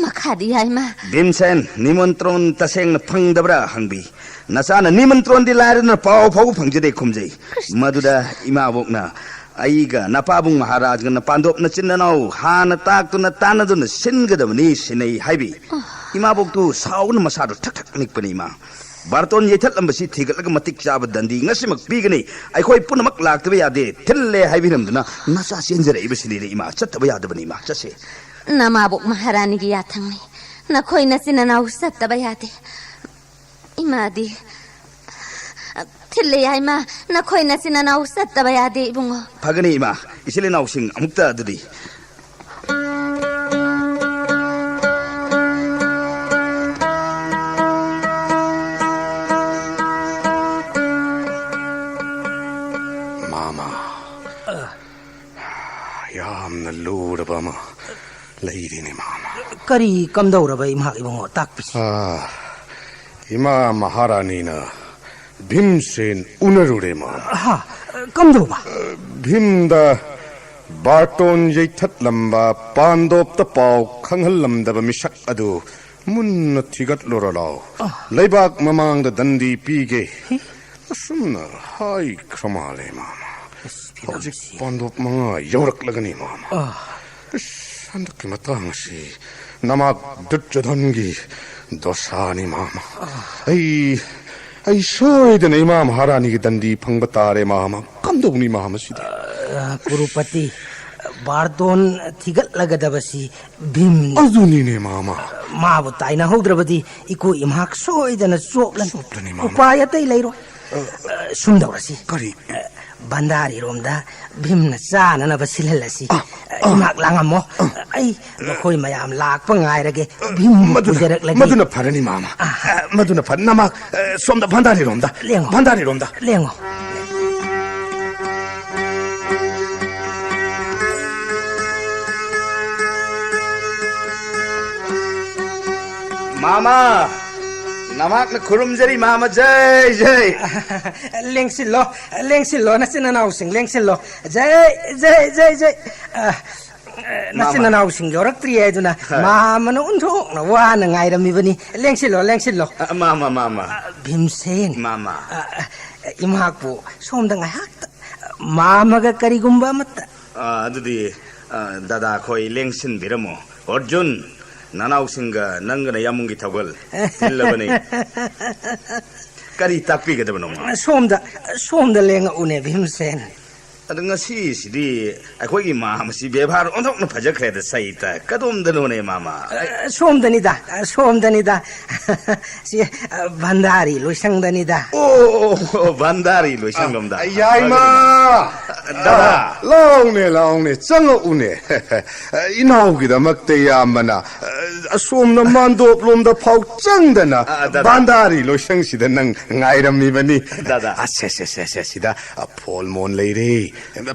ꯃꯈꯥꯗꯤ ꯌꯥꯏꯃ꯫ ꯚꯤꯝꯁꯦꯟ, ꯅꯤꯃꯟꯇ꯭ꯔꯣꯟ ꯇꯁꯦꯡꯅ ꯐꯪꯗꯕ꯭ꯔꯥ ꯍꯪꯕꯤ꯫ ꯅꯆꯥꯅ ꯅꯤꯃꯟꯇ꯭ꯔꯣꯟꯗꯤ ꯂꯥꯏꯔꯗꯅ ꯄꯥꯎ ꯐꯥꯎꯕ ꯐꯪꯖꯗꯦ ꯈꯨꯝꯖꯩ꯫ ꯀ꯭ꯔꯤꯁꯅ꯫ ꯃꯗꯨꯗ ꯏꯃꯥꯕꯣꯛꯅ, ꯑꯩꯒ ꯅꯄꯥꯕꯨꯡ ꯃꯍꯥꯔꯥꯖꯒꯅ ꯄꯥꯟꯗꯣꯞ ꯅꯆꯤꯟ ꯅꯅꯥꯎ ꯍꯥꯟꯅ ꯇꯥꯛꯇꯨꯅ ꯇꯥꯟꯅꯗꯨꯅ ꯁꯤꯟꯒꯗꯕꯅꯤ ꯁꯤꯟꯅꯩ ꯍꯥꯏꯕꯤ꯫ ꯏꯃꯥꯕꯣꯛꯇꯨ ꯁꯥꯎꯅ ꯃꯁꯥꯗꯨ ꯊꯛ ꯊꯛ ꯅꯤꯛꯄꯅꯤ ꯏꯃꯥ꯫ ꯕꯥꯔꯇꯣꯟ ꯌꯩꯊꯠꯂꯝꯕꯁꯤ ꯊꯤꯒꯠꯂꯒ ꯃꯇꯤꯛ ꯆꯥꯕ ꯗꯟꯗꯤ ꯉꯁꯤꯃꯛ ꯄꯤꯒꯅꯤ꯫ ꯑꯩꯈꯣꯏ ꯄꯨꯝꯅꯃꯛ ꯂꯥꯛꯇꯕ ꯌꯥꯗꯦ꯫ ꯊꯤꯜꯂꯦ ꯍꯥꯏꯕꯤꯔꯝꯗꯨꯅ ꯅꯆꯥ ꯆꯦꯟꯖꯔꯛꯏꯕꯁꯤꯅꯤꯅꯦ ꯏꯃꯥ꯫ ꯆꯠꯇꯕ ꯌꯥꯗꯕꯅꯤ ꯏꯃꯥ꯫ ꯆꯠꯁꯦ꯫ ꯅꯃꯥꯕꯣꯛ ꯃꯍꯥꯔꯥꯅꯤꯒꯤ ꯌꯥꯊꯪꯅꯤ꯫ ꯅꯈꯣꯏ ꯅꯆꯤꯟ ꯅꯅꯥꯎ ꯆꯠꯇꯕ ꯌꯥꯗꯦ꯫ ꯏꯃꯥꯗꯤ ꯊꯤꯜꯂꯦ ꯌꯥꯏꯃ꯫ ꯅꯈꯣꯏ ꯅꯆꯤꯟ ꯅꯅꯥꯎ ꯆꯠꯇꯕ ꯌꯥꯗꯦ ꯏꯕꯨꯡꯉꯣ꯫ ꯐꯒꯅꯤ ꯏꯃꯥ꯫ ꯏꯆꯤꯜ ꯏꯅꯥꯎꯁꯤꯡ ꯑꯃꯨꯛꯇ ꯑꯗꯨꯗꯤ꯫ ꯃꯥꯃ, ꯌꯥꯝꯅ ꯂꯨꯔꯕ ꯑꯃ ꯂꯩꯔꯤꯅꯦ ꯃꯥꯃ꯫ ꯀꯔꯤ ꯀꯝꯗꯧꯔꯕ ꯏꯃꯥ ꯏꯕꯨꯡꯉꯣ, ꯇꯥꯛꯄꯤꯁꯤ꯫ ꯑꯥ, ꯏꯃꯥ ꯃꯍꯥꯔꯥꯅꯤꯅ ꯚꯤꯝꯁꯦꯟ ꯎꯅꯔꯨꯔꯦ ꯃꯥꯃ꯫ ꯍꯥ? ꯀꯝꯗꯧꯕ? ꯚꯤꯝꯗ ꯕꯥꯔꯇꯣꯟ ꯌꯩꯊꯠꯂꯝꯕ, ꯄꯥꯟꯗꯣꯞꯇ ꯄꯥꯎ ꯈꯪꯍꯜꯂꯝꯗꯕ ꯃꯤꯁꯛ ꯑꯗꯨ ꯃꯨꯟꯅ ꯊꯤꯒꯠꯂꯨꯔꯣ ꯂꯥꯎ꯫ ꯑ꯫ ꯂꯩꯕꯥꯛ ꯃꯃꯥꯡꯗ ꯗꯟꯗꯤ ꯄꯤꯒꯦ꯫ ꯍꯤ? ꯑꯁꯨꯝꯅ ꯍꯥꯏꯈ꯭ꯔ ꯃꯥꯜꯂꯦ ꯃꯥꯃ꯫ ꯑꯁ, ꯍꯧꯖꯤꯛ ꯐꯤꯕꯝꯁꯤ꯫ ꯄꯥꯟꯗꯣꯞ ꯃꯉꯥ ꯌꯧꯔꯛꯂꯒꯅꯤ ꯃꯥꯃ꯫ ꯑ꯫ ꯑꯁ, ꯍꯟꯗꯛꯀꯤ ꯃꯇꯥꯡ ꯑꯁꯤ ꯅꯃꯥꯛ ꯗꯨꯔꯖꯣꯙꯟꯒꯤ ꯗꯣꯁꯥꯅꯤ ꯃꯥꯃ꯫ ꯑ꯫ ꯑꯩ, ꯑꯩ ꯁꯣꯏꯗꯅ ꯏꯃꯥ ꯃꯍꯥꯔꯥꯅꯤꯒꯤ ꯗꯟꯗꯤ ꯐꯪꯕ ꯇꯥꯔꯦ ꯃꯥꯃ꯫ ꯀꯝꯗꯧꯅꯤ ꯃꯥꯃ ꯁꯤꯗꯤ? ꯑ, ꯀꯨꯔꯨꯄꯇꯤ, ꯕꯥꯔꯇꯣꯟ ꯊꯤꯒꯠꯂꯒꯗꯕꯁꯤ ꯚꯤꯝꯅꯤ꯫ ꯑꯗꯨꯅꯤꯅꯦ ꯃꯥꯃ꯫ ꯃꯥꯕꯨ ꯇꯥꯏꯅꯍꯧꯗ꯭ꯔꯕꯗꯤ ꯏꯀꯣ ꯏꯃꯥꯛ ꯁꯣꯏꯗꯅ ꯆꯣꯞꯂꯅꯤ꯫ ꯆꯣꯞꯂꯅꯤ ꯃꯥꯃ꯫ ꯎꯄꯥꯏ ꯑꯇꯩ ꯂꯩꯔꯣꯏ꯫ ꯑ, ꯁꯨꯝ ꯇꯧꯔꯁꯤ꯫ ꯀꯔꯤ? ꯑ, ꯚꯟꯗꯥꯔꯤꯔꯣꯝꯗ ꯚꯤꯝꯅ ꯆꯥꯅꯅꯕ ꯁꯤꯜꯍꯜꯂꯁꯤ꯫ ꯑ, ꯑ, ꯏꯃꯥꯛ ꯂꯥꯡꯉꯝꯃꯣ꯫ ꯑ, ꯑꯩ ꯃꯈꯣꯏ ꯃꯌꯥꯝ ꯂꯥꯛꯄ ꯉꯥꯏꯔꯒꯦ꯫ ꯚꯤꯝꯕꯨ ꯃꯗꯨꯅ, ꯄꯨꯖꯔꯛꯂꯒꯦ꯫ ꯃꯗꯨꯅ ꯐꯔꯅꯤ ꯃꯥꯃ꯫ ꯑ꯫ ꯃꯗꯨꯅ ꯐꯔꯅꯤ꯫ ꯅꯃꯥꯛ, ꯑ, ꯁꯣꯝꯗ ꯚꯟꯗꯥꯔꯤꯔꯣꯝꯗ꯫ ꯂꯦꯡꯉꯣ꯫ ꯚꯟꯗꯥꯔꯤꯔꯣꯝꯗ꯫ ꯂꯦꯡꯉꯣ꯫ ꯃꯥꯃ, ꯅꯃꯥꯛꯅ ꯈꯨꯔꯨꯝꯖꯔꯤ ꯃꯥꯃ꯫ ꯖꯩ ꯖꯩ꯫ ꯂꯦꯡꯁꯤꯜꯂꯣ, ꯂꯦꯡꯁꯤꯜꯂꯣ, ꯅꯆꯤꯟ ꯅꯅꯥꯎꯁꯤꯡ ꯂꯦꯡꯁꯤꯜꯂꯣ꯫ ꯖꯩ ꯖꯩ ꯖꯩ ꯖꯩ꯫ ꯑ, ꯅꯆꯤꯟ ꯃꯥꯃ꯫ ꯅꯅꯥꯎꯁꯤꯡ ꯌꯧꯔꯛꯇ꯭ꯔꯤ ꯍꯥꯏꯗꯨꯅ ꯍꯣꯏ꯫ ꯃꯥꯃꯅ ꯑꯣꯟꯊꯣꯛꯅ ꯋꯥꯅ ꯉꯥꯏꯔꯝꯃꯤꯕꯅꯤ꯫ ꯂꯦꯡꯁꯤꯜꯂꯣ, ꯂꯦꯡꯁꯤꯜꯂꯣ꯫ ꯑ, ꯃꯥꯃ, ꯃꯥꯃ꯫ ꯑ, ꯚꯤꯝꯁꯦꯟ꯫ ꯃꯥꯃ꯫ ꯑ, ꯑ, ꯏꯃꯥꯛꯄꯨ ꯁꯣꯝꯗ ꯉꯥꯏꯍꯥꯛꯇ, ꯑ, ꯃꯥꯃꯒ ꯀꯔꯤꯒꯨꯝꯕ ꯑꯃꯠꯇ꯫ ꯑꯥ, ꯑꯗꯨꯗꯤ, ꯑꯥ, ꯗꯗꯥ ꯈꯣꯏ ꯂꯦꯡꯁꯤꯟꯕꯤꯔꯝꯃꯣ꯫ ꯑꯔꯖꯨꯟ, ꯅꯅꯥꯎꯁꯤꯡꯒ ꯅꯪꯒꯅ ꯌꯥꯝꯕꯨꯡꯒꯤ ꯊꯧꯒꯜ ꯊꯤꯜꯂꯕꯅꯤ꯫ ꯀꯔꯤ ꯇꯥꯛꯄꯤꯒꯗꯕꯅꯣ, ꯃꯥ? ꯁꯣꯝꯗ, ꯁꯣꯝꯗ ꯂꯦꯡꯉꯛꯎꯅꯦ, ꯚꯤꯝꯁꯦꯟ꯫ ꯑꯗ ꯉꯁꯤꯁꯤꯗꯤ ꯑꯩꯈꯣꯏꯒꯤ ꯃꯥꯝ ꯑꯁꯤ ꯕꯦꯕꯥꯔ ꯑꯣꯟꯊꯣꯛꯅ ꯐꯖꯈ꯭ꯔꯦꯗ, ꯁꯩꯇ꯫ ꯀꯗꯣꯝꯗꯅꯣꯅꯦ, ꯃꯥꯃ? ꯑ, ꯁꯣꯝꯗꯅꯤꯗ, ꯑ, ꯁꯣꯝꯗꯅꯤꯗ꯫ ꯁꯤ, ꯑ, ꯚꯟꯗꯥꯔꯤ ꯂꯣꯏꯁꯪꯗꯅꯤꯗ꯫ ꯑꯣ, ꯑꯣ, ꯑꯣ, ꯚꯟꯗꯥꯔꯤ ꯂꯣꯏꯁꯪꯂꯣꯝꯗ꯫ ꯑ, ꯌꯥꯏꯃ! ꯗꯗꯥ! ꯑ, ꯂꯥꯎꯅꯦ, ꯂꯥꯎꯅꯦ, ꯆꯪꯉꯛꯎꯅꯦ꯫ ꯏꯅꯥꯎꯒꯤꯗꯃꯛꯇ ꯏꯌꯥꯝꯕꯅ, ꯑ, ꯑꯁꯣꯝꯅ ꯃꯥꯟꯗꯣꯞꯂꯣꯝꯗ ꯐꯥꯎ ꯆꯪꯗꯅ ꯑ, ꯗꯗꯥ꯫ ꯚꯟꯗꯥꯔꯤ ꯂꯣꯏꯁꯪꯁꯤꯗ ꯅꯪ ꯉꯥꯏꯔꯝꯃꯤꯕꯅꯤ꯫ ꯗꯗꯥ꯫ ꯑ, ꯁꯦ, ꯁꯦ, ꯁꯦ, ꯁꯦ, ꯁꯤꯗ, ꯑ, ꯐꯣꯜ ꯃꯣꯟ ꯂꯩꯔꯦ꯫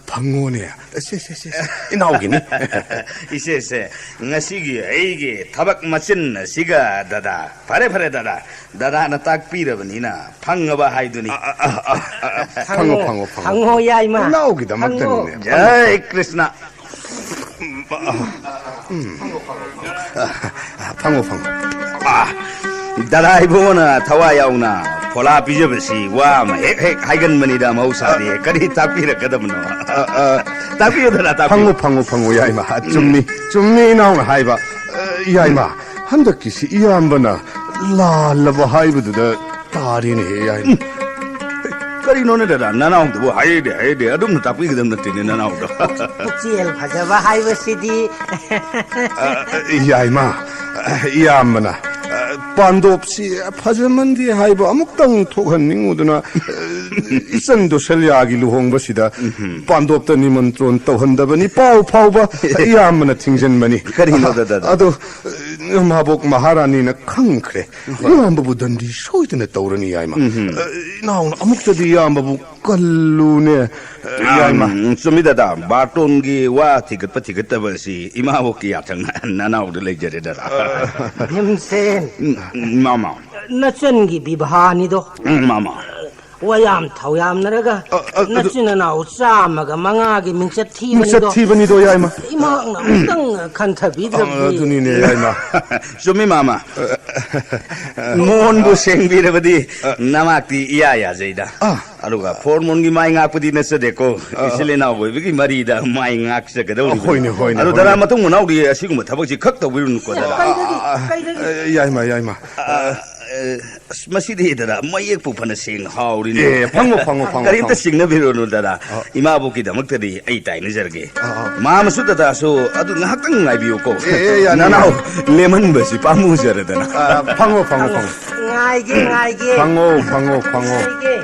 ꯐꯪꯉꯣꯅꯦ꯫ ꯁꯦ, ꯁꯦ, ꯁꯦ, ꯁꯦ꯫ ꯏꯅꯥꯎꯒꯤꯅꯤ꯫ ꯏꯆꯦ, ꯏꯆꯦ, ꯉꯁꯤꯒꯤ ꯑꯩꯒꯤ ꯊꯕꯛ ꯃꯆꯤꯟ ꯑꯁꯤꯒ ꯗꯗꯥ꯫ ꯐꯔꯦ, ꯐꯔꯦ, ꯗꯗꯥ꯫ ꯗꯗꯥꯅ ꯇꯥꯛꯄꯤꯔꯕꯅꯤꯅ ꯐꯪꯉꯕ ꯍꯥꯏꯗꯨꯅꯤ꯫ ꯑ, ꯑ, ꯑ, ꯑ, ꯑ, ꯐꯪꯉꯣ, ꯐꯪꯉꯣ, ꯐꯪꯉꯣ, ꯐꯪꯉꯣ꯫ ꯐꯪꯉꯣ, ꯌꯥꯏꯃ꯫ ꯏꯅꯥꯎꯒꯤꯗꯃꯛꯇꯅꯤꯅꯦ꯫ ꯐꯪꯉꯣ꯫ ꯖꯩ ꯀ꯭ꯔꯤꯁꯅ꯫ ꯎꯝ꯫ ꯐꯪꯉꯣ, ꯐꯪꯉꯣ꯫ ꯑꯥ, ꯗꯗꯥ ꯏꯕꯨꯡꯉꯣꯅ ꯊꯋꯥꯏ ꯌꯥꯎꯅ ꯐꯣꯂꯥ ꯄꯤꯖꯕꯁꯤ ꯋꯥ ꯑꯃ ꯍꯦꯛ ꯍꯦꯛ ꯍꯥꯏꯒꯟꯕꯅꯤꯗ ꯃꯍꯧꯁꯥꯗꯤ꯫ ꯑ, ꯀꯔꯤ ꯇꯥꯛꯄꯤꯔꯛꯀꯗꯕꯅꯣ? ꯑ, ꯑ, ꯇꯥꯛꯄꯤꯌꯨꯗꯅ, ꯇꯥꯛꯄꯤꯌꯨ꯫ ꯐꯪꯉꯨ, ꯐꯪꯉꯨ, ꯐꯪꯉꯨ, ꯌꯥꯏꯃ꯫ ꯎꯝ꯫ ꯆꯨꯝꯃꯤ, ꯆꯨꯝꯃꯤ ꯏꯅꯥꯎꯅ ꯍꯥꯏꯕ꯫ ꯑ, ꯌꯥꯏꯃ, ꯍꯟꯗꯛꯀꯤꯁꯤ ꯏꯌꯥꯝꯕꯅ ꯂꯥꯜꯂꯕ ꯍꯥꯏꯕꯗꯨꯗ ꯇꯥꯔꯦꯅꯦꯍꯦ, ꯌꯥꯏꯃ꯫ ꯎꯝ꯫ ꯀꯔꯤꯅꯣꯅꯦ ꯗꯗꯥ, ꯅꯅꯥꯎꯗꯨꯕꯨ ꯍꯥꯏꯔꯦ, ꯍꯥꯏꯔꯦ, ꯑꯗꯨꯝꯅ ꯇꯥꯛꯄꯤꯒꯗꯕ ꯅꯠꯇꯦꯅꯦ ꯅꯅꯥꯎꯗꯣ꯫ ꯄꯨꯛꯆꯦꯜ ꯐꯖꯕ ꯍꯥꯏꯕꯁꯤꯗꯤ꯫ ꯑ, ꯌꯥꯏꯃ, ꯏꯌꯥꯝꯕꯅ, ꯑ, ꯄꯥꯟꯗꯣꯞꯁꯤ ꯐꯖꯃꯟꯗꯦ ꯍꯥꯏꯕ ꯑꯃꯨꯛꯇꯪ ꯊꯣꯛꯍꯟꯅꯤꯡꯉꯨꯗꯅ, ꯑ, ꯏꯆꯟ ꯗꯣꯁꯜꯌꯥꯒꯤ ꯂꯨꯍꯣꯡꯕꯁꯤꯗ ꯎꯝꯍꯨꯝ꯫ ꯄꯥꯟꯗꯣꯞꯇ ꯅꯤꯃꯟꯇ꯭ꯔꯣꯟ ꯇꯧꯍꯟꯗꯕꯅꯤ, ꯄꯥꯎ ꯐꯥꯎꯕ ꯏꯌꯥꯝꯕꯅ ꯊꯤꯡꯖꯤꯟꯕꯅꯤ꯫ ꯀꯔꯤꯅꯣꯗ, ꯗꯗꯥ? ꯑꯗꯣ, ꯑ, ꯃꯥꯕꯣꯛ ꯃꯍꯥꯔꯥꯅꯤꯅ ꯈꯪꯈ꯭ꯔꯦ꯫ ꯏꯌꯥꯝꯕꯕꯨ ꯗꯟꯗꯤ ꯁꯣꯏꯗꯅ ꯇꯧꯔꯅꯤ, ꯌꯥꯏꯃ꯫ ꯎꯝꯍꯨꯝ꯫ ꯑ, ꯏꯅꯥꯎꯅ ꯑꯃꯨꯛꯇꯗꯤ ꯏꯌꯥꯝꯕꯕꯨ ꯀꯜꯂꯨꯅꯦ, ꯑ, ꯌꯥꯏꯃ꯫ ꯎꯝ, ꯆꯨꯝꯃꯤ ꯗꯗꯥ, ꯕꯥꯔꯇꯣꯟꯒꯤ ꯋꯥ ꯊꯤꯒꯠꯄ ꯊꯤꯒꯠꯇꯕ ꯑꯁꯤ ꯏꯃꯥꯕꯣꯛꯀꯤ ꯌꯥꯊꯪ ꯅꯅꯥꯎꯗ ꯂꯩꯖꯔꯦ ꯗꯗꯥ꯫ ꯚꯤꯝꯁꯦꯟ꯫ ꯎꯝ, ꯎꯝ, ꯃꯥꯃ꯫ ꯅꯆꯟꯒꯤ ꯕꯤꯚꯥꯅꯤꯗꯣ꯫ ꯎꯝ, ꯃꯥꯃ꯫ ꯋꯥ ꯌꯥꯝ ꯊꯧ ꯌꯥꯝꯅꯔꯒ ꯑ, ꯑ, ꯑꯗꯨ ꯅꯆꯤꯟ ꯅꯅꯥꯎ ꯆꯥꯝꯃꯒ ꯃꯉꯥꯒꯤ ꯃꯤꯡꯆꯠ ꯊꯤꯕꯅꯤꯗꯣ꯫ ꯃꯤꯡꯆꯠ ꯊꯤꯕꯅꯤꯗꯣ, ꯌꯥꯏꯃ꯫ ꯏꯃꯥꯅ ꯑꯃꯨꯛꯇꯪ ꯈꯟꯊꯕꯤꯗ꯭ꯔꯕꯗꯤ꯫ ꯑ, ꯑꯗꯨꯅꯤꯅꯦ, ꯌꯥꯏꯃ꯫ ꯆꯨꯝꯃꯤ, ꯃꯥꯃ꯫ ꯃꯣꯟꯕꯨ ꯁꯦꯡꯕꯤꯔꯕꯗꯤ ꯑ꯫ ꯅꯃꯥꯛꯇꯤ ꯏꯌꯥ ꯌꯥꯖꯩꯗ꯫ ꯑ꯫ ꯑꯗꯨꯒ ꯐꯣꯔꯃꯣꯟꯒꯤ ꯃꯥꯏ ꯉꯥꯛꯄꯗꯤ ꯅꯠꯆꯗꯦꯀꯣ꯫ ꯑ꯫ ꯏꯆꯤꯜ ꯏꯅꯥꯎ ꯑꯣꯏꯕꯒꯤ ꯃꯔꯤꯗ ꯃꯥꯏ ꯉꯥꯛꯆꯒꯗꯧꯔꯤꯕꯅꯤ꯫ ꯍꯣꯏꯅꯦ, ꯍꯣꯏꯅꯦ, ꯑꯗꯨ ꯍꯣꯏꯅꯦ꯫ ꯗꯔꯥ ꯃꯇꯨꯡ ꯃꯅꯥꯎꯗꯤ ꯑꯁꯤꯒꯨꯝꯕ ꯊꯕꯛꯁꯤ ꯈꯛ ꯇꯧꯕꯤꯔꯨꯅꯨꯀꯣ, ꯗꯔꯥ꯫ ꯀꯩꯗꯒꯤ? ꯑ, ꯑ, ꯀꯩꯗꯒꯤ? ꯑ, ꯌꯥꯏꯃ, ꯌꯥꯏꯃ꯫ ꯑ, ꯑ, ꯑꯁ, ꯃꯁꯤꯗꯤ ꯗꯗꯥ ꯃꯌꯦꯛꯄꯨ ꯐꯅ ꯁꯦꯡꯅ ꯍꯥꯎꯔꯤꯅꯦ꯫ ꯑꯦ, ꯐꯪꯉꯣ, ꯐꯪꯉꯣ, ꯐꯪꯉꯣ, ꯀꯔꯤꯝꯇ ꯐꯪꯉꯣ꯫ ꯆꯤꯡꯅꯕꯤꯔꯨꯅꯨ, ꯗꯗꯥ꯫ ꯑ꯫ ꯏꯃꯥꯕꯣꯛꯀꯤꯗꯃꯛꯇꯗꯤ ꯑꯩ ꯇꯥꯏꯅꯖꯔꯒꯦ꯫ ꯑ, ꯑ꯫ ꯃꯥꯃꯁꯨ ꯗꯗꯥꯁꯨ ꯑꯗꯨ ꯉꯥꯏꯍꯥꯛꯇꯪ ꯉꯥꯏꯕꯤꯌꯨꯀꯣ꯫ ꯑꯦ, ꯑꯦ, ꯌꯥꯅꯤ, ꯅꯅꯥꯎ ꯌꯥꯅꯤ꯫ ꯂꯦꯝꯍꯟꯕꯁꯤ ꯄꯥꯝꯃꯨꯖꯔꯗꯅ꯫ ꯑ, ꯐꯪꯉꯣ, ꯐꯪꯉꯣ, ꯐꯪꯉꯣ꯫ ꯉꯥꯏꯒꯦ, ꯉꯥꯏꯒꯦ꯫ ꯐꯪꯉꯣ, ꯐꯪꯉꯣ, ꯐꯪꯉꯣ꯫ ꯉꯥꯏꯒꯦ꯫